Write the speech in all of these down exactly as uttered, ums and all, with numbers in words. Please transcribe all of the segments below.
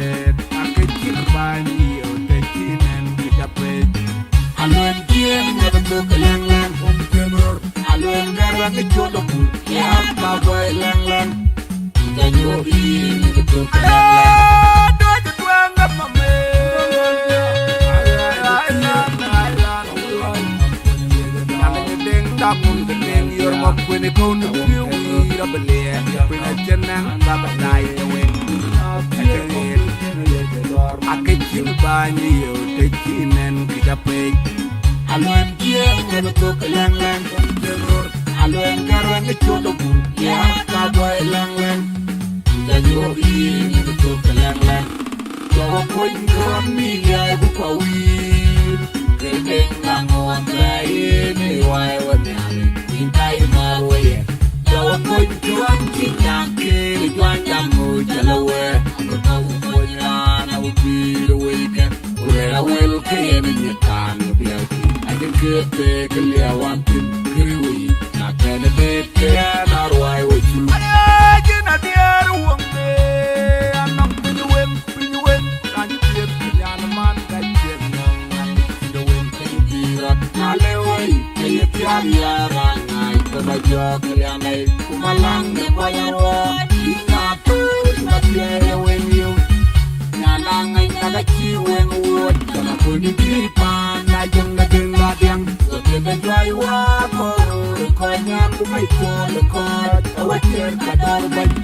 wëët, akë cïn bäny yeu të cï nɛn kë ca pec. Aluel jiëëŋ ŋäth thök lɛ̈ŋlɛ̈ŋ kum cïn röör. Aluel gär wɛ̈ŋ cöt abur, ya ka bɔi lɛ̈ŋlɛ̈ŋ. Ku ca nyuɔ̈k yïn ŋäth thök lɛ̈ŋlɛ̈ŋ. Dööc tueŋ ë mame. Deŋ tak kum ke deŋ yor ma kuën ë kɔn ë piu wïïr abï liɛɛr. Piny acïn nɛŋ ka bä daai ë wek. Acï ɣet. Akë cïn bäny yeu të cï nɛn kë ca pec. Aluel jiëëŋ ŋäth thök lɛ̈ŋlɛ̈ŋ kum cïn röör. Aluel gär wɛ̈ŋ cöt abur, ya ka bɔi lɛ̈ŋlɛ̈ŋ. Ku ca nyuɔ̈k yïn ŋäth thök lɛ̈ŋlɛ̈ŋ. Jɔwä kuny kɔn mi liai ku kua wiir. Kë deŋ na ŋuɔn bɛ yïn ë wai wä nhial. Yïn ka yï määr wä yɛ. Jɔwä kuny tuɔn cï nyaŋ kï juany jam ŋö cä lë wë. Abï ka wä kuny raan awä pïïr wëikɛn. Ku rɛɛr awël ke yen ë nyin kaan ë biäk. Acïn kë theek ë liɛɛu wan thïn kërë wei. Na kɛn ë deet ke ɣɛn aruai wä cul. Adiɛɛr yïn adiɛɛr wëŋ de anɔŋ piny wëŋ. Piny wën, rany piɛth, nyan man ka ciɛth nɔŋ, nyan cï de wën, piny dï rɔt. Na le wei, ke ye piath ya raŋ ŋac, ke ba jɔɔk rianei, ku malaŋ de kɔc aruɔɔt, yïn na tuur, ba piɛɛi ye wen yïu. Nyan aŋeny na ka cï wen wuɔt, ke na kony dï paan, na jöŋ na dëŋ la diaŋ, ku ke ke juai wa kɔɔr, kɔc nyan ku mec cuɔl kɔc, awä tiɛɛr ka dɔr bɛ̈ny.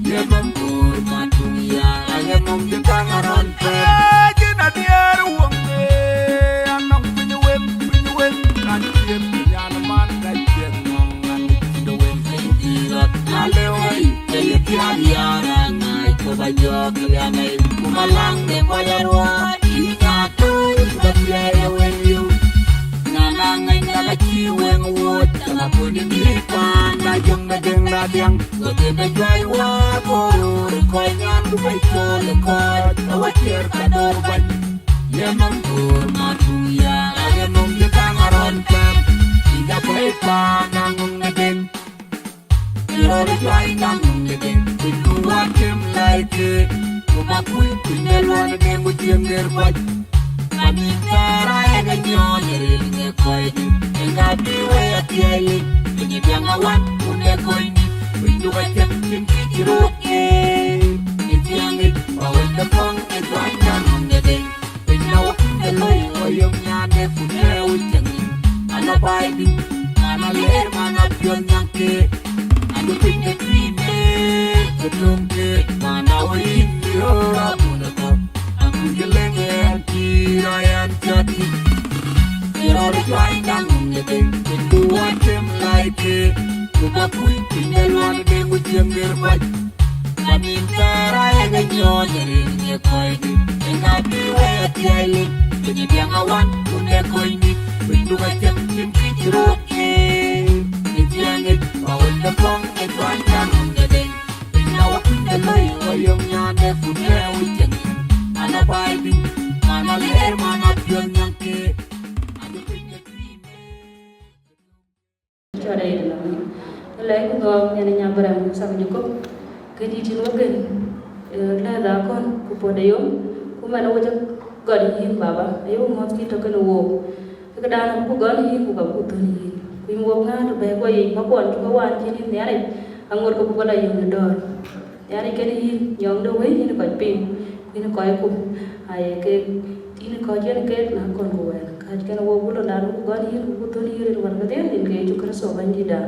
Ye nɔm koor ma tuŋ ya, aye nɔm cï kaŋ arɔn pɛ̈n. Ee, cïn adiɛɛr wëŋ, ee, anɔŋ piny wëŋ, piny wëŋ, rany ciëth, nyan man ka ciëth nɔŋ, rany cïn de wëŋ. Piny dï rɔt, na le wei, ke ye piath ya raŋ ŋac, ku ba jɔɔk rianei, ku malaŋ de kɔc aruɔɔt, yïn na tuur, ba piɛɛi ye wen yïu. Nyan aŋeny na ka cï wëŋ wuɔt, ke na kony dï paan, na jöŋ na dëŋ la diaŋ. Wëthiin ë juäi wä koor, kɔc nyan ku bɛ̈ny col ë kɔc, awä tiɛɛr ka dɔr bɛ̈ny. Ye nɔm koor ma tuŋ ya, aye nɔm ye kaŋ arɔn pɛ̈n. Yïn ja bɛ̈i paan na ŋuŋ ë den. Ye rɔt ë juäi na ŋuŋ ë den. Piny ku wä tim lai ke. Ku Ba kuc piny de luɔn de ku cieŋ der kuac. Ba nin thɛɛr ayek e nyɔɔny rin ke kɔc dït. Ë ka bï wei athiɛɛi lic, piny ë piɛŋ awan kun de kony dït. Piny du ka cieŋ cin kï cï röt ke. Ë thiëŋ yic ba wek de pɔŋ ë juac nyan rum de deny. Piny na wok de loi ɣɔ yom nyan de kun de wec cieŋ. Ala bai dït, man aler, man apiɔl nyaŋ ke. Adu piny de kuïn de, ke töŋ ke, man awä yïn yöör abun ë kɔ̈k. Akuc ë lëŋ ë ɛn pïïr ë ɛn cɔ̈t yïn. Ke rɔt ë juac daŋ ŋuŋ ë piny, piny ku wä tem lai ke. Ku ba kuc piny de luɔn de ku cieŋ ger kuac. Ba nin thɛɛr ayek e nyɔɔny rin ye kɔc dït. Ë ka bï wei athiɛɛi lic, piny ë piɛŋ awan kun de kony dït. Piny du ka cieŋ cin kï cï röt ke. Ë thiëŋ yic ba wek de pɔŋ ë juac nyan rum de deny. Piny na wok de loi ɣɔ yom nyan de kun de wec cieŋ. Ala bai dït, man aler, man apiɔl nyaŋ ke. Adu piny de kuïn de. Cɔl Aida Lamine. Lɛc ku dhɔɔk nyan ë Nyabram Sak Jacob. Ke dït yïn wek gën, eh, lɛ̈th akɔ̈l ku puɔ̈t ayom, ku man wec gɔl yïn baba, ayok ŋɔ̈th cï tɔ̈ kënë wook. Ke këdan abuk gɔl yïn ku ka buk thön yïn. Ku yïn wok ŋäär të bɛ̈ɛ̈i guɔ yic, makuɔn cï ke waan cïn yïn Nhialic, aŋot ke buk la yök në dɔ̈ɔ̈r. Nhialic kenë yïn, nyɔŋ de wëi yïn kɔc piŋ, ku yïn kɔc kum, aye kek tïŋ kɔc yen kek na kɔn ku wɛl. Kääc kenë wok bï londan buk gɔl yïn, ku buk thön yïn rin wär kedhie, rin ke Yecu Kërtho Bɛ̈nydïtda.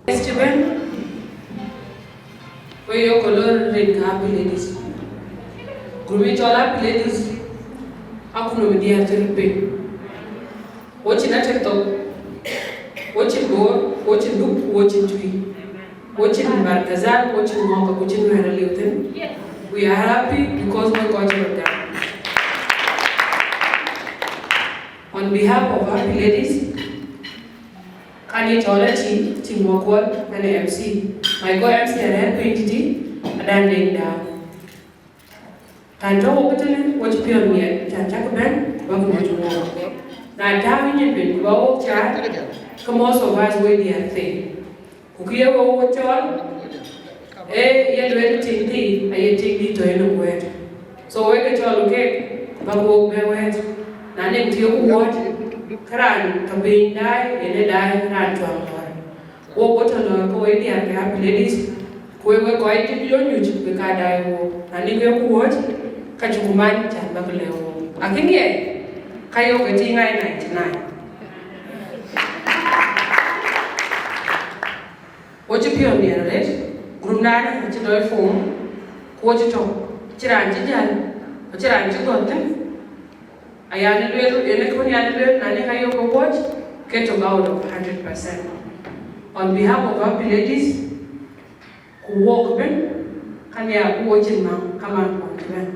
Yes, cï bɛ̈n, we yok ke lor rin ke Happy Ladies. Group cɔl Happy Ladies, akun ë diäär cï röt piny. Wo cïn Ateŋ thok, wo cïn Bor, wo cïn Duk, wo cïn Tui, wo cïn Barkazal, wo cïn Ŋɔk, wo cïn Nuɛɛr aliu thïn. We are happy because we got your done. On behalf of Happy Ladies, kan ye cɔl Aci, Tim Wakuɔl, an ë M C. My co-M C arɛ̈ɛ̈r piny tïtï, adan Deŋ Daau. Kan tɔ̈ wok tënë, wo cï piɔ̈n miɛt, can cäk bɛ̈n, bäk mɔc wook. Na tääu yïn piny, ku ba wok caar, ke most of us we diäär thëi. Ku kë ye wok wo cɔɔl, ee ye lueel tiŋ thii, aye tiŋ dït tɔ̈ yen ë kuɛɛt. So wek ë cɔl keek, bäk wok bɛ wɛ̈ɛ̈t. Na nɛŋ të yeku wuɔ̈ɔ̈t, ke raan tɔ̈ piny daai, yen ë daai raan cuaŋ lɔ̈ɔ̈r. Wok wo tɔ̈ lɔ̈ɔ̈r ke we diäär ke Happy Ladies, ku wek we kɔc cï jɔ nyuc, we ka daai wook. Na nɛŋ yeku wuɔ̈ɔ̈t, ka cïku man, can bäk lɛ̈k wook. Akïn ye, ka yok ë tiŋ aa ninety nine. Wo cï piɔ̈n miɛt arëët, group nane acï lɔ form, ku wo cï tɔ̈, cï raan cï jäl, ku cï raan cï gɔ̈t thïn. Ayan ë lueel, yen ë kën yan ë lueel, na nɛŋ ka yok ke wuɔ̈ɔ̈t, ke tök out of hundred percent. On behalf of Happy Ladies, ku wok ëbën, ka nhiaar ku wo cïn maŋ, ka man kuɔn cï bɛ̈n.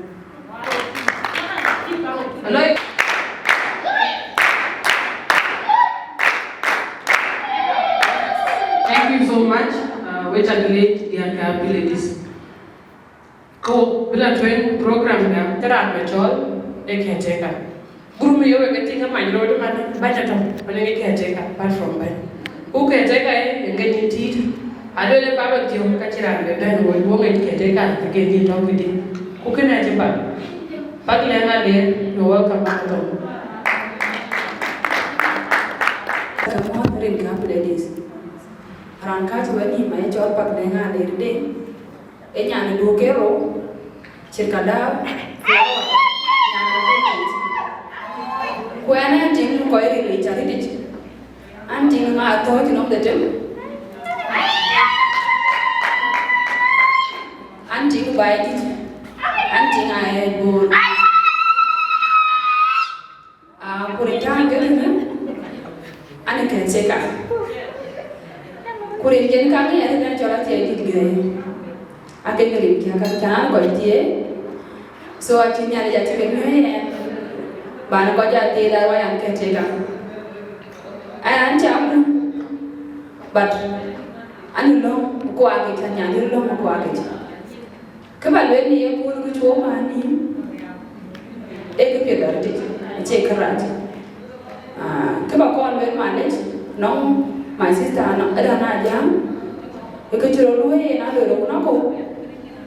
Alo. Thank you so much. Uh, we congratulate the Happy Ladies. Ku bï la tueŋ program da, cï raan bɛ cɔɔl, ee caretaker. Group ye wek ë tïŋ ë many rot ëmën, bäny atɔ̈, man ë caretaker, apart from bäny. Ku caretaker ë, ë ke nyin tït. Alueel ë baba thiɔ̈k, ka cï raan bɛ bɛ̈n woi, wok ë caretaker, ke ke nyin tɔ̈ këdï. Ku kënë acï bäk. Bäk lɛ̈ŋ aler, you're welcome, Mama Thɔn. Kamuɔ̈th rin ka Happy Ladies. Raan kääc wek nïïm, aye cɔl Pak Deŋ Aler Deŋ. Ee nyan ë duɔ̈k ke rou, cït ka dääu, nyan ë duɔ̈k yic. Ku ɛn, ɛn tiŋ kɔc ril yic arëëtic. An tiŋ ŋa athööc nɔm dhetem. An tiŋ baai dït. An tiŋ aa ë Bor. Ah, ku rin tääu ke tënë, an ë caretaker. Ku rin ken ka ŋic arëët, an cɔl Athiɛɛi Dït Gɛ̈i. Akek rin kiɛ̈ ka cän kɔc thiëëc. So acï Nhialic acï ke miɔ̈c ɛn, ban kɔc a thiëëc, that why an caretaker. An, an cä gum, but an ë lɔ̈ŋ ë kuakic, an nyan ë lɔ̈ŋ ë kuakic. Kë ba lueel në ye kööl kë cuɔ̈ɔ̈m aa nïïm, ee kë piɛth arëëtic, acie kërac. Ah, kë ba kɔn lueel malec, nɔŋ my sister, nɔŋ ëdän a jam, ee kë cï rɔt luɔ̈i yen a loi rɔt wun akɔ̈u.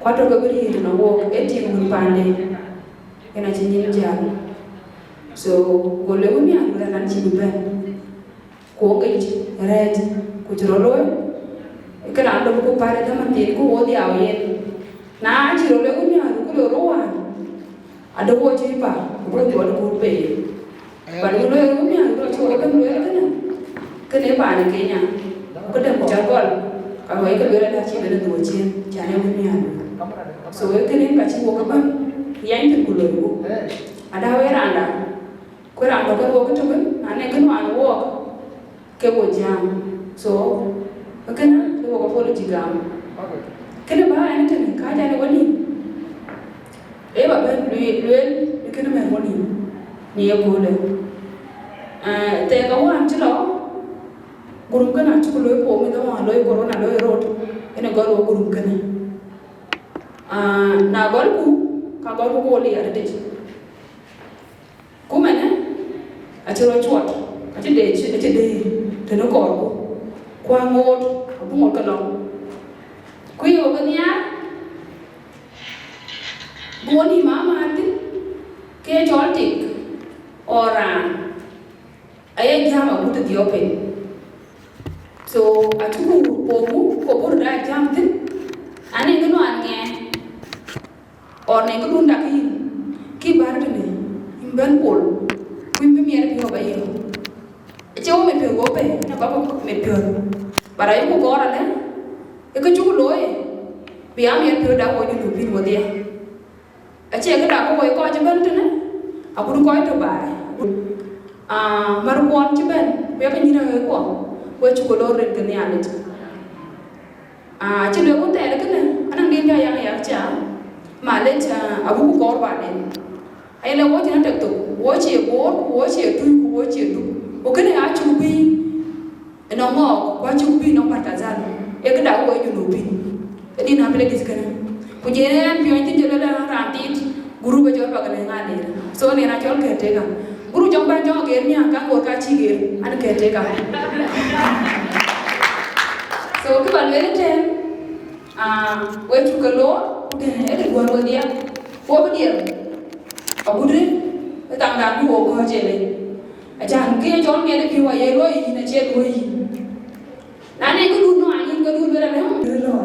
Ku atɔ̈ ke bï riëëc tënë wook, ee tiŋ wun paande, yen acï nyin jäl. So, go lëk wun nhiaar, lueel an, cï bï bɛ̈n. Ku ŋic rɛ̈ɛ̈c, ku cï rɔt looi, ke raan dɔm ku päl ë dhaman thiin, ku wo dhiau yen. Na cï rɔt lëk wun nhiaar, ku loi rɔt wään, ade wo cï pa, ku bï dhuɔt ku pei. But ku lueel wun nhiaar, ku cï wo bɛ̈n lueel kënë, kënë paan ë Kenya. Ku dɛm ku cä gɔl, ka luɔi ke lueel ada cï bɛ̈n ë dhuɔt cien, cän ee wun nhiaar. So, ee kënë ka cï wo ke bɛ̈n, yɛn thïn ku loi ku. Ada wee raan da. Ku raan tɔ̈ ke wo ke tök, na ne kë nuan wook, ke wo jam. So, kënë, ke wo ke politic gam. Kënë ba ɛn tënë, ka jal ë wo nïm. Ee ba bɛ̈n lueel, lueel, ë kënë mɛn wo nïm. Ni ye köölë. Eh, thɛɛk awään cï lɔ, gurum kënë acuk looi po, mïth awään looi corona, looi rot, ënë gɔl wo gurum kënë. Ah, na gɔl ku, ka gɔl ku wo liɛɛr tëc. Ku mɛnë, acï rɔt cuɔt, acï dec, acï dec tënë kɔɔrku, ku aŋoot, abï ŋot ke lɔ. Ku ye wek nhiaar, bï wo nïïm aa määr thïn, ke cɔl tik, ɣɔn raan, aye jam agut ë dhiɔp piny. So, acuku pomu, ku bur da jam thïn, anë kë nuan ŋɛɛ. Ɣɔn në këdun dak yïn, kï bär tënë, yïn bɛ̈n pol, ku yïn bï miɛt piɔ̈u ba yïn. Acie wo mit piɔ̈u wo pɛ̈i, në bä ku mit piɔ̈u. But ayï ku gɔɔr alë, ë kë cuk looi, bï aa miɛt piɔ̈u dak wo Junubin wodhie. Acie kë dak wo kɔc cï bɛ̈n tënë, agut kɔc tɔ̈ baai. Ah, mär kuɔn cï bɛ̈n, ku yakë nyïïn aɣeer kuɔ, we cuk loor rin ke Nhialic. Ah, cï lueel wun thɛɛr kënë, anɔŋ din bï a yak yak ca, malec, ah, abuk kɔɔr baden. Aye lɛ wo cïn atek thok, wo cie Boor, ku wo cie Tuc, ku wo cie Duk. Ku kënë acuk bï ënɔŋ ŋɔɔk, ku acuk bï ënɔŋ Barkazal. Ee këda wo Junubin. Ë din a bï lɛ dït kënë. Ku jëë ɛn piɔ̈ny thïn jël lɔ raan tit, group ë cɔl Pagal ë ŋa ler. So, nen acɔl caretaker. Group jɔŋ bä jɔŋ ger miäk, ka ŋoot ka cï ger, an caretaker. So, kë ba lueel tɛ̈n, ah, we cuk ke loor, ku tɛ̈n ee kë duɔ̈n wedhie, ku bï diɛɛr, agut ë thaŋdan bï wo kɔ̈ɔ̈c ëlë. Acan, kë ye cɔl miɛt ë piɔ̈u aye luɔi yïn, acie luɔi yïn. Na ne këdun nuan yïn, këdun lueel alë, hmm, lueel lɔ.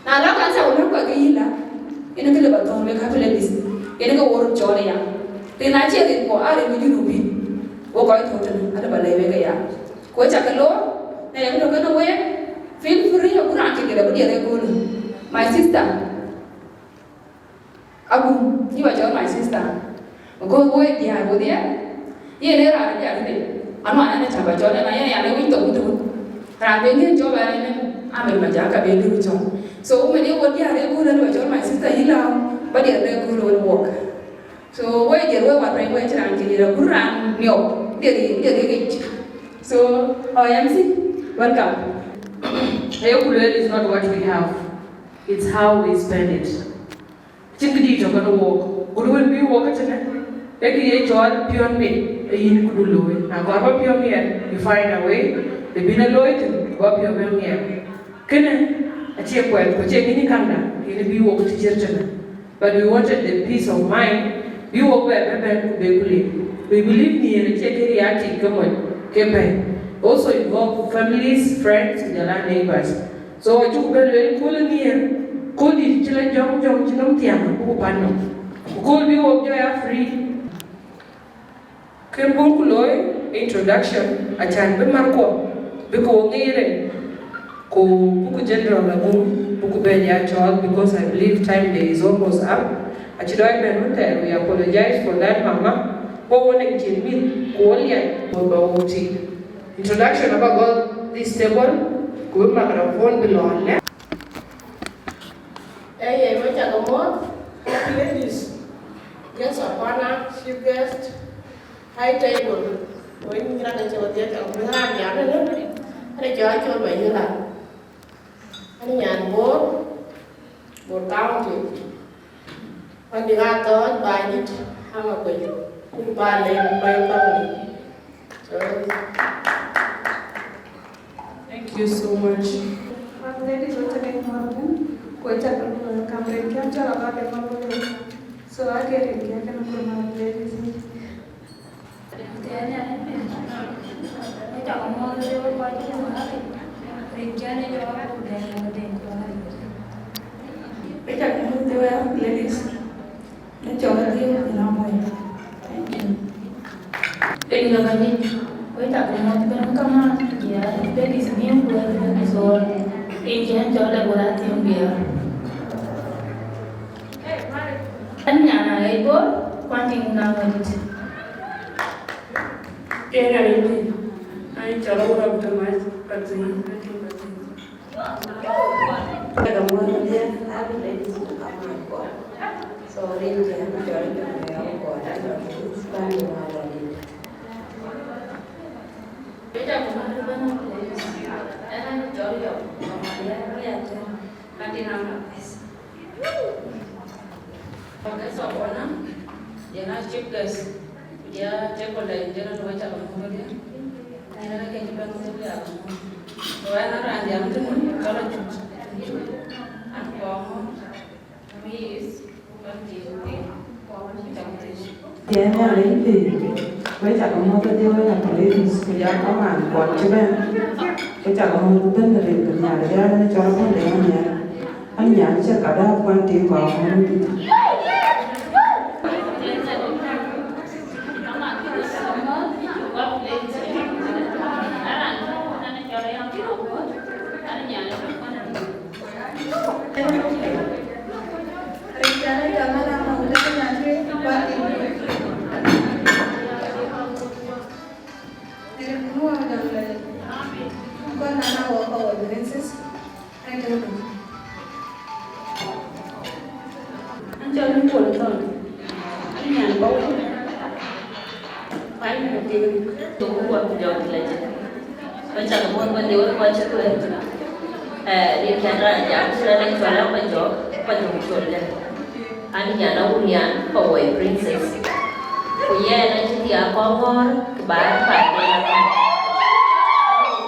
Na la kanitha ku lɛ̈k kɔc ke yïn la, yen ke lë ba thɔ̈n wek happy ladies, yen ke wo röt cɔɔl aya. Rin acie rin kuɔ, aa rin ke Junubin. Wo kɔc tɔ̈ tënë, alë ba lɛ̈k wek aya. Ku ë cak ke loor, na ye këdun kënë week, feel free, agut raan cï gel abï diɛɛr ë köölë. My sister, Abu, you are your my sister. Because wo ye diäär wodhie, yen ee raan diäär këde. Anuan ɛn ë cä ba cɔl ɛn, ayen yan ë wic thok wut wut. Raan ben yen cɔl ɛn ɛn, Amer Majak ka ben lëu cɔl. So, wo mɛn ye wo diäär ë kööl ɛn ba cɔl my sister, yï la, ba diɛɛr ë kööl wën wok. So, wo ye diɛɛr wo wat rɛny wo ye cï raan cï diɛɛr, agut raan niɔp, diɛɛr, diɛɛr ë yic. So, our M C, welcome. Aye ku lueel is not what we have, it's how we spend it. Cïn kë dït tɔ̈ kenë wook, ku wën bï wook ëtënë, ee kë ye cɔl piɔ̈n mit, ee yïn këdu looi. Na kɔɔr ba piɔ̈n miɛt, you find a way, të bïn a looi thïn, ba piɔ̈n bɛ̈n miɛt. Kënë acie kuɛth, ku acie kë yïn kaŋda, yen bï wook të cït tënë. But we wanted the peace of mind, bï wook bɛ bɛ bɛ̈n ku bek ku lim. We believe nhiëër acie kë riääk tik ke moc ke bɛ̈ny. Also involve families, friends, ku jɔl aa neighbors. So, acuk bɛ lueel kööl ë nhiëër, kööl dït cï la jɔŋ jɔŋ cï nɔm thiäŋ, abuk pan nɔm. Ku kööl bï wok jɔ ya free. Kën buk ku looi introduction, acan bï märkuɔ, bï ku wok ŋic rin, ku buku general agum, buku bɛ ya cɔɔl, because I believe time day is almost up. Acï dɔɔc bɛ̈n wun thɛɛr, we apologize for that, mama. Wo wo nɛŋ cin mïth, ku wo liɛc, ku ba wok tik. Introduction aba gɔl this table, ku bï microphone bï lɔ lɛ̈k. Ee yen, wek cak muɔ̈th, happy ladies, guest of honor, chief guest, high table. Wek nyïïn raan acï wodhie cak bï raan jam ënë, ënë cɔl acɔl ba yï lat. Ënë nyan Bor, Bor County. Wek dï ka thɔɔc ba yït, ama kuec, ku ba le, ku ba family. Thank you so much. First Lady Dr. Deng Marvin, Ku cak welcome rinkiɛ̈ cɔl Abadeŋ Malual. So, ake rinkiɛ̈ kënë kurma ladies. Rinkiɛ̈ në jɔk ku dɛ̈ ku dɛ̈. Rinkiɛ̈ në jɔk, ladies. Në cɔk adhiëëu në Amuɔi. Thank you. Piny ka ka nyic, wek cak mɔ̈th ëbɛ̈n kaman, ya, ladies new, wek ladies old. Piny cï ɛn cɔl Deborah Athiëŋ Biar. Ɛn nyan a ɣɛc Bor, kuan tiŋ na ŋuɛ̈t. Piny ka nyic, ɛn cɔl Wurɔm Thomas, Pathuyith, kuan tiŋ Pathuyith. Cak muɔ̈th ëbɛ̈n, happy ladies, ku kaman kɔ̈k. So, rinkiɛ̈, jɔl jɔl, jɔl, jɔl, jɔl, jɔl, jɔl. Guest of honor, yen a chief guest, ku jɔl a table line, yen a wek cak muɔ̈th ëbɛ̈n. Yen a kek cï bɛ̈n thïn, wek cak muɔ̈th. So, ɣɛn a raan jam thïn, cɔl Acut, Acut, an kɔŋ. Tiɛɛn Nhialic pïïr, wek cak muɔ̈th ëbɛ̈n, wek a ladies, ku jɔl kaman kuɔn cï bɛ̈n. Wek cak muɔ̈th ëbɛ̈n rin ke Nhialic, ya, rin cɔl Abadeŋ Malual. An nyan cï ka dap kuan tiŋ kɔŋ ŋuɛ̈t. An cɔl Nyukuɔl Thɔn, an nyan Bawel. Pal ku tik, thok ku kuɔth ku jɔk lec. Wek cak muɔ̈th ëbɛ̈n, wek kɔc cï kuɛɛr. Eh, rin kɛn raan jam, cï raan ë cɔl Apajɔk, Apajɔk Col dɛ̈. An nyan Awulian, Pawuoi Princess. Ku yɛn acï thiaak kɔŋ ŋɔ̈ɔ̈r, ku ba paan de la.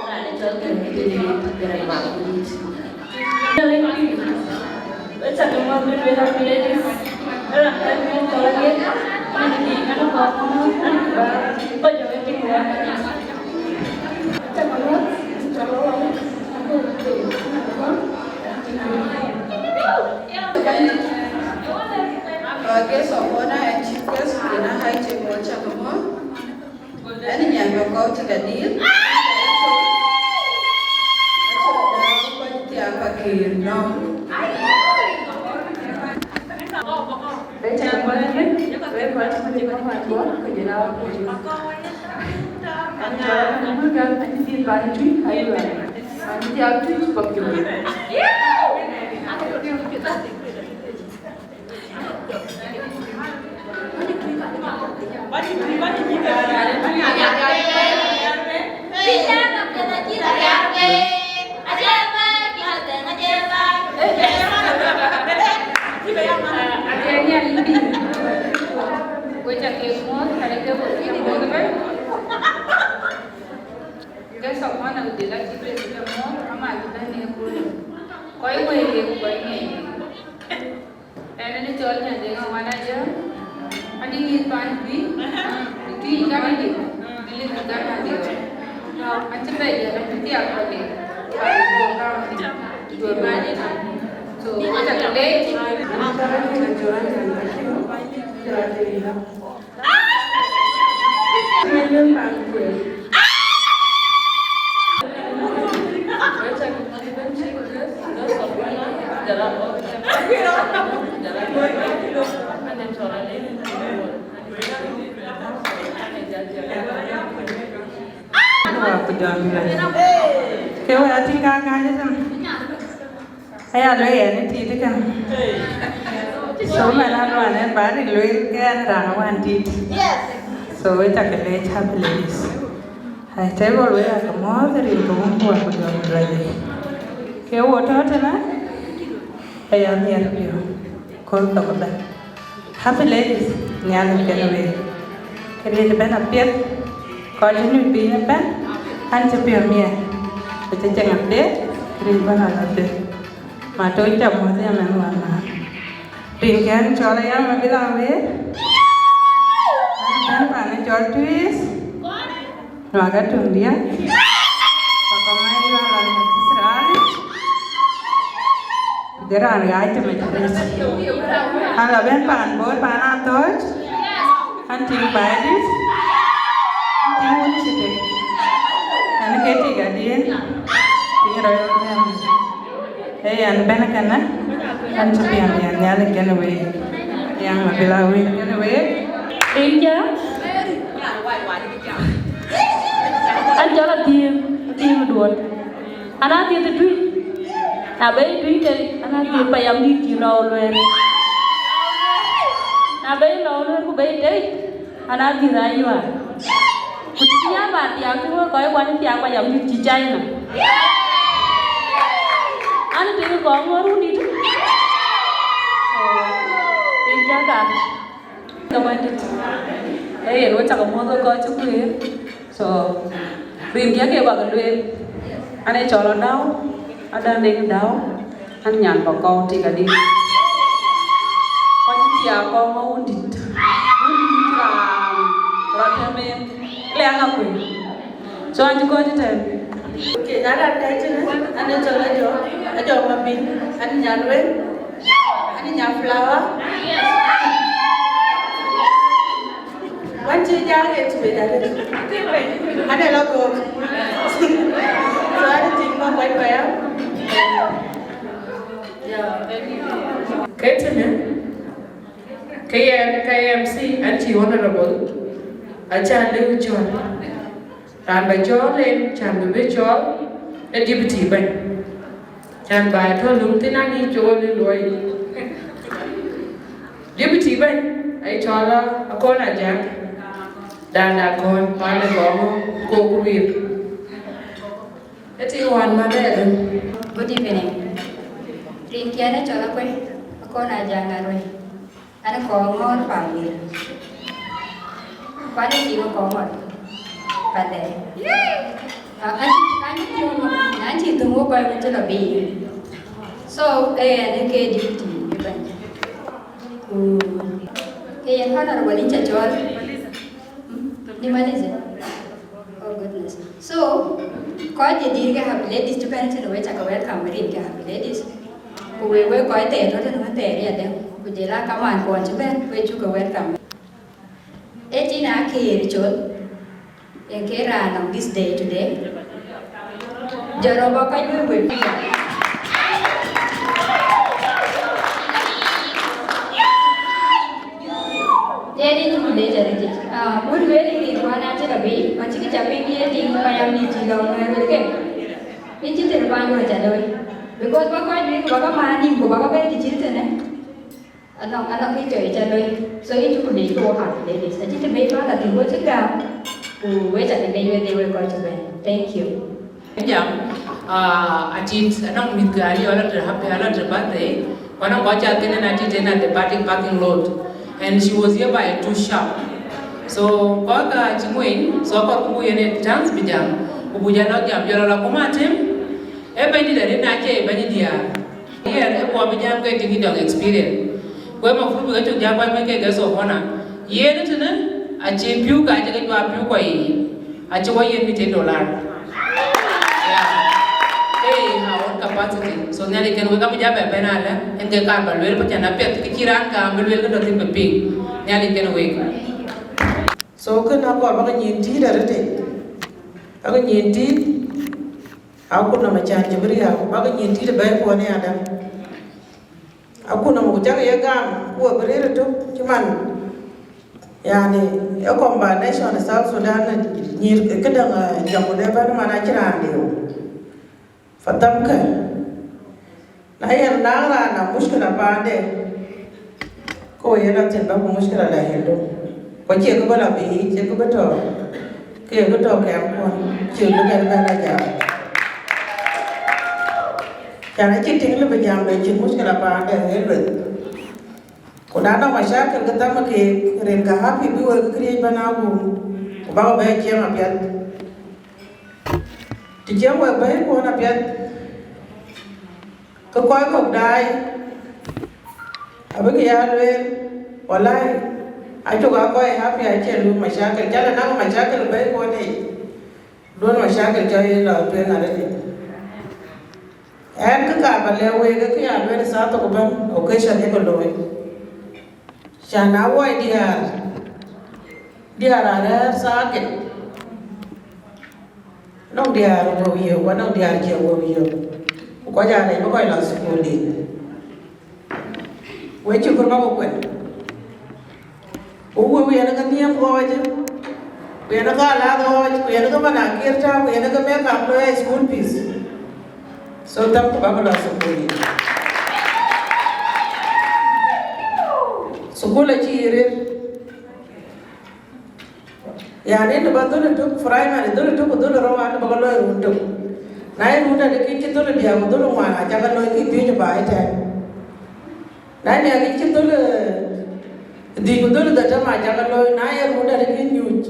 Raan ë cɔl Gɛ̈rɛ̈ŋ Madït, Gɛ̈rɛ̈ŋ Madït. Guest of honor and chief guest, yen a high chief, wek cak muɔ̈th. Ɛn nyan ba kɔ̈u cï ka dïïr. Acï da kɔc thiaak Pakëër nɔm. Wek cak muɔ̈th ëbɛ̈n, wek kɔc cï bɛ̈n kaman kuɔn, ku jɔl a wek police. An cɔl Abadeŋ Malual, acï dhiëth paan Tuïc, aywa. An cï thiaak Tuïc, Pɔ̈k Jɔk. Wek cak muɔ̈th, ka lɛ̈k ke wek cak muɔ̈th ëbɛ̈n. Guest of honor, wek cak muɔ̈th, ama cï bɛ̈n në köölë. Kɔc wëëk, kɔc ŋiɛc. Ɛn ë cɔl Nyandeŋ Awan Ajäŋ, adï ŋic paan Tuïc, Tuïc Canada, Belize Canada. Acï bɛ yɛn, acï thiaak Pakëër, Pakëër County, Juɔ̈r Bäny. So, wek cak leec. Wa ku jɔn la. Ke wek atïŋ ka kääc ëtëm. Aya lueel yɛn ë tit kënë. So man aluan ɛn ba rin lueel ke ɛn raan wään tit. So wek cak leec, happy ladies. Ai, table, wek aa ke muɔ̈th rin ke wun kuɔn ku jɔl luɛɛl. Ke wo tɔ̈ tënë, aya nhiɛɛr piɔ̈u, kööl thok ëbɛ̈n. Happy ladies, Nhialic kenë wek. Këriëëc ëbɛ̈n apiɛth, kɔc cï nyuc piny ëbɛ̈n, an cï piɔ̈u miɛt, ku cï ceŋ apiɛth, këriëëc ëbɛ̈n an apiɛth. Matoc ca muɔ̈th ya mɛn wä ma. Rin kɛn cɔl aya ma bila wëët. Bɛ̈n pan cɔl Tuic. Nuak Atuŋdiɛ̈. Papa ma yua la na Israel. Ku jɛ raan ɣaac të mec pec. Ala bɛ̈n pan Bor pan Athɔ̈ɔ̈c. An tiŋ baidït. An tiŋ wun cï tek. An ke tik adï. Tiŋ rɔt yɔn nɛm. Ee, an bɛ̈n kënë, an cï piɛŋ yɛn Nhialic kënë week. Piɛŋ ma bila week kënë week. Rin ca, an cɔl Athiëëŋ, Athiëëŋ Duɔt. An Athiëëŋ Tuic. Na bei Tuic ke, an Athiëëŋ payam dït cï lɔ lueel. Na bei lɔ lueel ku bei tei. An adhil ayuaar. Ku cï ya ba thiaak cï wek kɔc kuany thiaak ba yam dït cï China. An tëkë kɔŋ ŋɔ̈r wundït. So, rin cä ka. Ka bändït. Ee yen wek cak muɔ̈th wek kɔc cï kueer. So, rin kiɛ̈ ke bak lueel. An ee cɔl Adau, Adau Deŋ Dau. An nyan ba kɔ̈u tik adï. Kɔc cï thiaak kɔŋ ŋɔ̈r wundït. Wundït raan rɔt tɛ̈m en. Lɛ̈ŋ akuëi. So an cï kɔc tɛ̈m. Okay, na raan kɛ̈c tënë, an ee cɔl Ajɔ, Ajɔ Mabïn, an nyan wën, an nyan Flower. Wën cï jal ɣet tueec arëët. An ee lɔ göök. So an ee tiŋ ma kuany payam. Ke tënë, ke yɛn ka M C an cï honorable, aca lëu cɔl. Raan ba cɔɔl en, can bï bï cɔɔl, ee deputy bɛ̈ny. Can ba tɔ̈ löŋ thïn aŋic cɔɔl ë luɔi. Deputy bɛ̈ny, ai cɔɔl Akɔn Ajak. Dan Akɔn, pan ë Gɔŋö, Kok Ruir. Ëtï wään madɛɛrë. Good evening. Rin kiɛ̈n ë cɔl Akuëi, Akɔn Ajak Aruëi. An kɔŋ ŋɔ̈r pan Wïr. Kuan ë cï kɔŋ ŋɔ̈r pan dɛ. An cï, an cï thum, an cï thum wok kɔc wën cï lɔ biic. So, ee, an ke deputy ë bɛ̈ny. Ku, ke yen honorable in cä cɔɔl. Hmm? Nimalize? Oh, goodness. So, kɔc jadït ke Happy Ladies cï bɛ̈n tënë, wek cakë welcome rin ke Happy Ladies. Ku wek, wek kɔc thɛɛr tɔ̈ tënë wën thɛɛr yadɛ̈. Ku jɔl a kaman kuɔn cï bɛ̈n, wek cukë welcome. Ee tïn Akeer Col, ee ke raan nɔŋ this day today. Jɔl rɔt bä kɔc wek wek. Ee rin cuk leec arëtic. Ah, wun lueel rin kuan acï lɔ bei, acï kë ca piŋ ye tiŋ payam dït cï lɔ ŋuɛ̈ɛ̈r wël ke. Rin cï thil kuan wën ca looi. Because bä kɔc wek bä bä maan nïm ku bä bä bɛ̈n të cït tënë. Anɔŋ, anɔŋ kë cɔi ca looi. So rin cuk leec ke wok Happy Ladies. Acï të bei bä la thïn wek cï gam. Ku wek ca ke leec wedhie wek kɔc cï bɛ̈n. Thank you. Jam, ah, atit, anɔŋ mïth ke Ariɔ̈ɔ̈c alɔ të happy, alɔ të birthday, ku anɔŋ kɔc cath kënë atit en at the parking, parking lot. And she was hereby too sharp. So, kɔc ka cï ŋueny, so kɔc ku yen ë chance bï jam, ku buk jɔ lɔ jam, jɔ lɔ la kum atem, ee bɛ̈nydït arëët na cie bɛ̈ny diäär. Yen ë kuɔ bï jam ke tïŋ dɔŋ experience. Ku ë mafruid bï ke cök jam bäny wek ke guest of honor. Yen ë tënë, acï pïu ka cï ke juak pïu kɔc yiic. Acï wɔ yen fifty dollar. Yeah. Hey, her own capacity. So Nhialic kën wek abï jam bɛ bɛ̈n alë, en ke kaar bä lueel, bä cän apiɛth, kë cï raan kaam bï lueel kë tɔ̈ thïn bï piŋ. Nhialic kën wek. So kën akɔɔr bä ke nyin tïït arëtic. Bä ke nyin tïït. Akutnɔm acän cï bï riääk, bä ke nyin tïït ë bɛ̈ɛ̈i kuɔn ë Adam. Akutnɔm ku cäk ye gam, ku we bï rëër ëtök cï man. Yani, ë combination ë South Sudan, nyïïr këdäŋ, eh, jɔŋ ku dɛ bɛ̈n man acï raan liu. Fa dhamkë. Na yen naŋ raan na mushkila paande, ke we yen a thïn bä ku mushkila la hendu. Ku acie kë bä la biic, cie kë bä tɔ, ke ye kë tɔ kɛmkuɔn, cie kë bä bɛn la jam. Can acï tïŋ lë bï jam lɔ cïn mushkila paande ë lueth. Ku na nɔŋ mashakil ke thäm keek, rin ka happy bï wek këriëëc bän a wum, ku bä ke bɛ ciɛɛŋ apiɛth. Të ciɛɛŋ wek bɛ̈ɛ̈i kuɔn apiɛth, Ke kɔc kɔ̈k daai, abïk ya lueel, walai, acuk aa kɔc happy, acie luui mashakil. Jal anaŋ mashakil bɛ̈i kuɔn yic, duön mashakil cɔl ye lɔ tueŋ arëët. Ɛn kë kaar ba lɛ̈k week, ke ya lueel thaa thok ëbɛ̈n occasion ye ke looi. Can a wuɔi diäär, diäär arɛ̈ɛ̈r thaa kek. Nɔŋ diäär wëu yök, ku anɔŋ diäär cie wëu yök. Ku kɔc aa rɛc bï kɔc lɔ thukul yiic. Wek cï kɔ̈r bä ke kuɛn. Ku wëu yen ke nhiëm ɣɔɔc, ku yen ke alath ɣɔɔc, ku yen ke man akir tääu, ku yen ke make up lɔ ya school fees. So thamkï bä ke lɔ thukul yiic. Thukul acï rir. Yani, të bä dhöl ë tök, primary, dhöl ë tök ku dhöl ë rou, an, bä ke lɔ ë run tök. Na ye run dɛ̈t, kïn cï dhöl ë diäk ku dhöl ë ŋuan, acä ke lɔ kï piööcë baai ëtɛ̈ɛ̈n. Na ye miäk, kïn cï dhöl ë dhïc ku dhöl ë dhetem, acä ke lɔ, na ye run dɛ̈t, kïn nyuc.